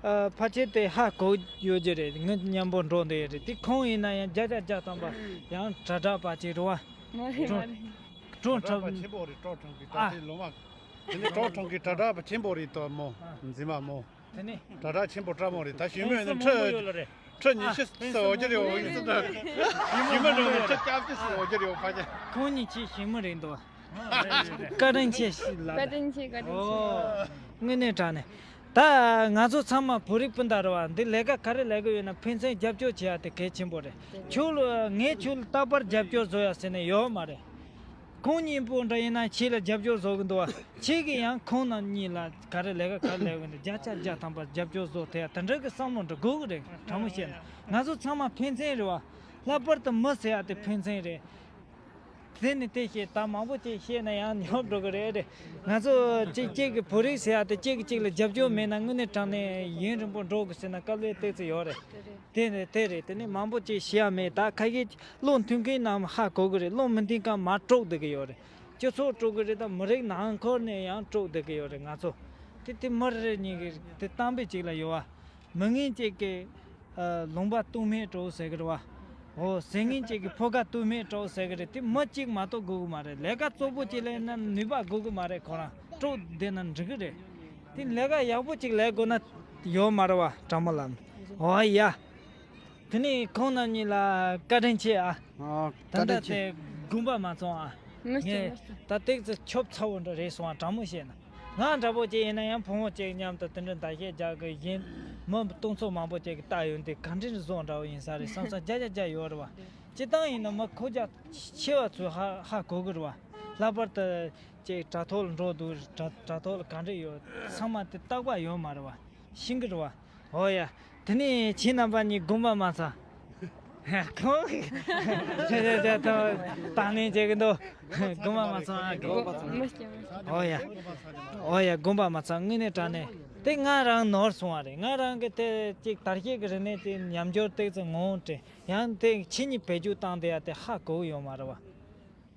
ཨ་ཕལ་ཆེར་དེ་ཧ་གོ་ཡོད་ཀྱི་རེད། ངའི་མཉམ་པོ་འགྲོ་འདོད་ཡོད་རེད། དེ་ཁོང་ཡིན་ན་ཡང་བརྒྱ་ཆ་བརྒྱ་ཐམ་པ་ཡང་དྲ་གྲགས་པ་ཅིག་རེད་བ། མ་རེད་མ་རེད། ཀྲོ་ཀྲོ་ཀྲོ་ཀྲོ་ཆེན་པོ་རེད། ཀྲོ་ཀྲོང་གི་ཨ་ཀྲོ་དེ་ལོ་མ། དེ་ནི་ཀྲོ་ཀྲོང་གི་དྲ་གྲགས་པ་ཆེན་པོ་རེད་དོ་མོ། ཨ་འཛིན་མ་མོ། དེ་ནི་དྲ་གྲགས་ཆེན་པོ་ཀྲ་མོ་རེད། ད་ཞུས་མོས་ནི་ཁྲི་ཁྲི་ཉི་ཤུ་ཙམ་འོ་གྱི་རེད། འོ་ཡིན་ཙི་ད་ཞུས་མོ་འགྲོ་ནི་ཁྲི་སྐྱབས་ཀྱི་ཙམ་འོ་གྱི་རེད། འོ་ཕ་ཅེ། ཁོང་གཉིས་ཆེས་ཞིམ་མོ་རེད་འདུག་བཀའ་དྲིན་ཆེ་ཞིག་ལ། བཀའ་དྲིན་ཆེ། བཀའ་དྲིན་ཆེ། ཨོ། དངོས་གནས་དྲང་གནས། ད་ང་ཚོ་ཚང་མ་བོད་རིགས་སྤུན་ཟླ་རེད་བ། འདི་ལས་ཀ་ག་རེ་ལས་ཀྱི་ཡོད་ན་ཕན་ཚུན་རྒྱབ་སྐྱོར་བྱེད་ཡ་དེ་གལ་ཆེན་པོ་རེད། ཁྱོད་ལ་ངས་ཁྱོད་ལ་རྟག་པར་རྒྱབ་སྐྱོར་བཟོ་ཡ་ཟེར་ནས་ཡོད་མ་རེད། ཁོང་གཉིས་པོ་འདྲ་ཡིན་ན་ཁྱེད་ལ་རྒྱབ་སྐྱོར་བཟོ་གི་འདུག་བ། ཁྱེད་ཀྱིས་ཡང་ཁོང་རྣམ་གཉིས་ལ་ག་རེ་ལས་ཀ་ག་རེ་ལས་གི་འདུག་བརྒྱ་ཆ་བརྒྱ་ཐམ་པ་རྒྱབ་སྐྱོར་བཟོ་ཐུབ་ཡ་དེ་འདྲ་གི་བསམ་བློ་འདྲ་དགོས་གི་རེད། དྲང་མོ་བཤད་ན་ང་ཚོ་ཚང་མ་ཕན་ཚུན་རེད་བ། ལྷག་པར་དུ་མི་ཟེར་ཡ་དེ་ཕན་ཚུན་རེད། དེ་ནི་དེ་བཤད། ད་མང་པོ་ཅིག་བཤད་ན་ཡང་ཉོབ་འགྲོ་གི་རེད་རེད། ང་ཚོ་གཅིག་གཅིག་གི་བོད་རིགས་ཟེར་ཡ་དེ་གཅིག་གིས་གཅིག་ལ་རྒྱབ་སྐྱོར་མེད་ན་དངོས་གནས་དྲང་གནས་ཡུན་རིང་པོ་འགྲོ་གི་ཟེར་ན་དཀའ་ལས་ཏོག་ཙམ་ཡོད་རེད། དེ་རེད། དེ་རེད། དེ་ནི་མང་པོ་ཅིག་བཤད་ཡ་མེད། ད་ཁ་ཤས་བློ་མཐུན་མཁན་རྣམས་ཧ་གོ་གི་རེད། བློ་མི་མཐུན་མཁན་མར་དཀྲོག་བསྡད་གི་ཡོད་རེད། སྤྱི་ཚོགས་དཀྲོག་གི་རེད། ད་མི་རིགས་ནང་ཁུལ་ནས་ཡང་དཀྲོག་བསྡད་གི་ཡོད་རེད། ང་ཚོ་དེ་དེ་མི་རེ་རེ་གཉིས་ཀྱི་དེ་གཏམ་དཔེ་གཅིག་ལ་ཡོད་བ། མི་ངན་གཅིག་གིས་ཨ་ལུང་པ་སྟོང་མེད་དཀྲོག་ཟེར་གི་རེད་བ། འོ་ཟས་ངན་གཅིག་གིས་ཕོ་ཁ་སྟོང་མེད་དཀྲོག་ཟེར་གི་རེད། དེ་མི་གཅིག་མ་གཏོགས་དགོས་གི་མ་རེད། ལས་ཀ་བཙོག་པོ་གཅིག་ལས་ན་ནུས་པ་དགོས་གི་མ་རེད། ཁོ་རང་དཀྲོག་བསྡད་ན་འགྲིག་གི་རེད། དེ་ལས་ཀ་ཡག་པོ་གཅིག་ལས་དགོས་ན་ཡོད་མ་རེད་བ། དྲང་མོ་ལབ་ན། འོ་ཡ། དེ་ནས་ཁོང་རྣམ་གཉིས་ལ་བཀའ་དྲིན་ཆེ་ཨ། ཨ། ད་བཀའ་ལྟ་དྲིན་ཆེ། དེ་དགོངས་པ་མ་ཚོམ་ཨ། མི་སྐྱོ་ངས་མི་སྐྱོ། ད་ཏོག་ཙམ་ཁྱོད་ཚ་བོ་འདྲ་རེད་སོང་ཨ། དྲང་མོ་བཤད་ན། ང་འདྲ་པོ་ཅིག་ཡིན་ན་ཡང་ཕུང་བོ་ཅིག་མཉམ་དུ་དེ་འདྲ་འདའ་བཤད་རྒྱག་གི་ཡིན། མི་སྟོང་ཚོ་མང་པོ་ཅིག་གིས་ལྟ་ཡོང་དུས་ག་འདྲ་བཟོ་འདྲ་བོ་ཡིན་ས་རེད་བསམ་བསམ་རྒྱ་རྒྱ་རྒྱ་ཡོད་རེད་བ། སྤྱིར་བཏང་ཡིན་ན་མི་ཁོག་རྒྱ་ཆེ་བ་ཚོས་ཧ་ཧ་གོ་གི་རེད་བ། ལྷག་པར་དུ་ཅིག་དྲ་ཐོག་ལ་འགྲོ་འདུག་དྲ་དྲ་ཐོག་ལ་ག་འདྲ་ཡོད་ཚང་མ་དེ་རྟག་པ་ཡོད་མ་རེད་བ། ཤེས་གི་རེད་བ། ཨོ་ཡ། དེ་ནས་ཁྱེད་རྣམ་པ་གཉིས་དགོངས་པ་མ་ཚོམ། ཁོང་། ཆེ་ཆེ་ཆེ་ཐོ། དང་ལེན་བྱེད་གི་འདུག་དགོངས་པ་མ་ཚོམ་ཨ་གི། མི་སྐྱོན། ཨོ་ཡ། ཨོ་ཡ་དགོངས་པ་མ་ཚོམ་དངོས་གནས་དྲང་གནས། དེ་ང་རང་ནོར་སོང་བ་རེད། ང་རང་གི་དེ་གཅིག་དར་ཤེས་ཀྱི་རིག་གནས་དེ་ཉམས་འགྱུར་ཏོག་ཙམ་ངོ་བོ་དྲན་ཡང་དེ་ཁྱེད་གཉིས་བེད་སྤྱོད་བཏང་དེ་ཡ་དེ་ཧ་གོ་གི་ཡོད་མ་རེད་བ།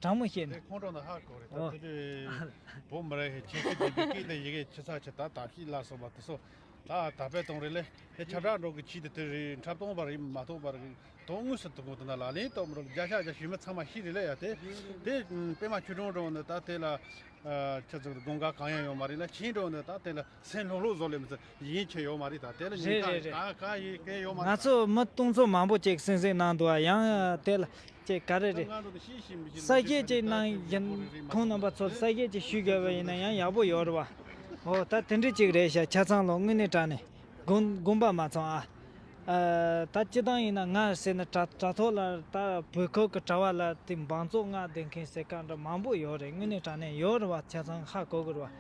དྲང་མོ་བཤད་ན། དེ་ཁོང་ཁྲོ་ན་ཧ་གོ་རེད་ད། ཨོ། དེ་དུས་བོད་མི་རིགས་ཀྱི་ཆོས་སྲིད་ལྡན་པའི་སྐད་དང་ཡི་གེ་ཆུ་ཚགས་ཆུ་ད་དར་ཤེས་ལ་སོགས་པ་དེ་ཚོ་ད་དར་སྤེལ་གཏོང་རེས་ལས་དེ་ཁྱབ་བསྒྲགས་འགྲོ་གི་ཆེད་དུ་དེ་རེད། འཁྲབ་སྟོན་པ་རེད་མ་གཏོགས་པ་རེད་དོན་དངོས་སུ་དུ་གོ་དུ་ན་ལག་ལེན་གཏོང་མི་རུང་རྒྱ་ཤ་རྒྱ་ཞུས་མི་ཚང་མ་ཤེས་རེད་ལ་ཡ། དེ་དེ་པད་མ་ཆོས་སྒྲོན་འགྲོ་ནི་ད་དེ་ལ་ཆུ་ཚོད་དགོང་ཁ་གང་ཡང་ཡོད་མ་རེད་ལ། ཆེན་འགྲོ་ནི་ད་དེ་ལ་སེམས་ལྷོད་ལྷོད་བཟོ་ལེ་མི་ཚེ་ཡིན་ཆེ་ཡོད་མ་རེད་ད། དེ་ལ་ཉིན་རེད་རེད་རེད། ག་ག་ཡི་གེ་ཡོད་མ་རེད། ང་ཚོ་མི་སྟོང་ཚོ་མང་པོ་ཅིག་སེམས་སེམས་གནང་འདུག་ཨ། ཡང་དེ་ལ་ཅིག་ག་རེ་རེད། གསལ་བཤད་ཅིག་གནང་ཡིན། ཁོང་རྣམ་པ་ཚོར་གསལ་བཤད་ཅིག་ཞུས་དགོས་པ་ཡིན་ན་ཡང་ཡག་པོ་ཡོད་རེད་བ། ཨོ་ད་དེ་འདྲ་ཅིག་རེད་ཤག་ཆ་ཚང་ལོ་དངོས་གནས་དྲང་གནས་དགོངས་དགོངས་པ་མ་ཚོམ་ཨ། ཨ། ད་སྤྱིར་བཏང་ཡིན་ན་ང་ཟེར་ན་དྲ་དྲ་ཐོག་ལ་ད་བོད་ཁུལ་གྱི་དྲ་བ་ལ་དེ་འབངས་ཚོགས་མངགས་བསྡད་མཁན་ཟེར་ག་འདྲ་མང་པོ་ཡོད་རེད། དངོས་གནས་དྲང་གནས་ཡོད་རེད་བ། ཆ་ཚང་ཧ་གོ་གི་རེད་བ།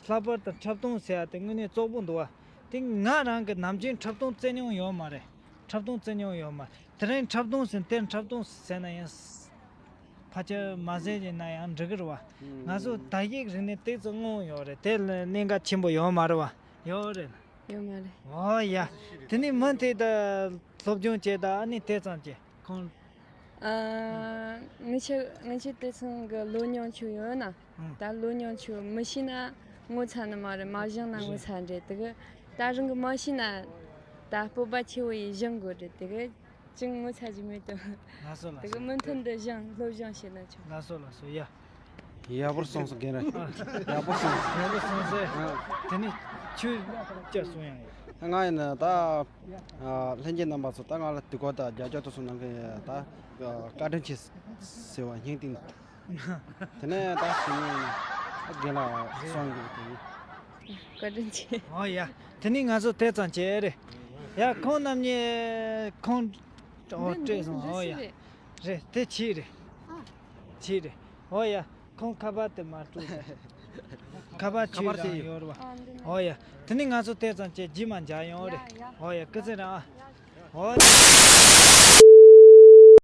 ལྷག་པར་དུ་འཁྲབ་སྟོན་ཟེར་ཡ་དེ་དངོས་གནས་བཙོག་པོ་འདུག་བ། དེ་ང་རང་གི་ནམ་རྒྱུན་འཁྲབ་སྟོན་རྩེ་མྱོང་ཡོད་མ་རེད། འཁྲབ་སྟོན་རྩེ་མྱོང་ཡོད་མ་རེད། དེ་རིང་འཁྲབ་སྟོན་ཟེར་དེར་འཁྲབ་སྟོན་ཟེར་ན་ཡང་ཕལ་ཆེར་མ་ཟེར་ཡིན་ན་ཡང་འགྲིག་གི་རེད་བ། ང་ཚོ་དར་ཤེས་རིག་གནས་ཏོག་ཙམ་སྔོན་ཡོད་རེད། དེ་ལ་གནད་འགག་ཆེན་པོ་ཡོད་མ་རེད་བ། ཡོད་རེད། ཡོད་མ་རེད། ཨོ་ཡ། དེ་ནས་མུ་མཐུད་དུ་སློབ་སྦྱོང་བྱས་དང་ཨ་ནི་དེ་ཙམ་གྱིས་ཁོང་། ཨ། ངི་ཆོ་ངི་ཆོ་དེ་ཚང་གི་ལོ་ཉུང་ཆུང་ཡོད་ན། ཨང་། ད་ལོ་ཉུང་ཆུང་མི་ཤེས་ན་ངོ་ཚ་ནི་མ་རེད། མ་སྦྱངས་ན་ངོ་ཚ་འདྲེ་དེ་གི་ད་རང་གི་མ་ཤེས་ན་ད་སྤོབས་པ་ཆེ་བོ་ཡིས་སྦྱང་དགོས་རེད། དེ་གི་ཅིང་ངོ་ཚ་རྒྱུ་མེད་དོ། ལགས་སོ་ལགས་དེ་གི་སོ། མུ་མཐུད་དུ་སྦྱང་སློབ་སྦྱོང་བྱེད་ན་ཆོག་ལགས་སོ་ལགས་སོ་ཡ། ཡག་པོ་གསུངས་སོང་རྒན་ར། ཡག་པོ་གསུངས་སོང་། ཡག་པོ་གསུངས་སོང་། ཨ། དེ་ནི་ཆོས་བཅར་སོང་ཡང་ཡོད། ང་ཡིན་ན་ད་ཨ་ལྷན་རྒྱས་རྣམ་པ་ཚོ་ད་ང་ལ་དུས་འཁོར་དང་རྒྱ་སྐྱོར་དུ་སོང་གནང་མཁན་ད་བཀའ་དྲིན་ཆེ་ཟེར་བ་སྙིང་ཐིག་དེ་ནས་ད་ཞི་མི་རྒན་ལགས་གསུང་གི་དེ། བཀའ་དྲིན་ཆེ། ཨོ་ཡ། དེ་ནི་ང་ཚོ་དེ་ཙམ་བྱས་རེད། ཡ་ཁོང་རྣམ་གཉིས་ཁོང་ཨོ་འདི་སྤྲད་སོང་། འདི་ཨོ་ཡ། སུ་རེད། རེད་དེ་ཁྱེད་རེད། ཨ། ཁྱེད་རེད། ཨོ་ཡ། ཁོང་ཁ་པར་དེ་མ་སྤྲོད་དེ། ཁ་པར་ཁྱེད་རང་ཡོད་རེད་བ། ཨ་འདི་ནི། ཨོ་ཡ། དེ་ནི་ང་ཚོ་དེ་ཙམ་བྱས་རྗེས་མ་མཇལ་ཡོང་རེད། ཡ་ཡ། ཨོ་ཡ་སྐུ་ཚེ་རིང་ཨ། ཡ། ཨོ།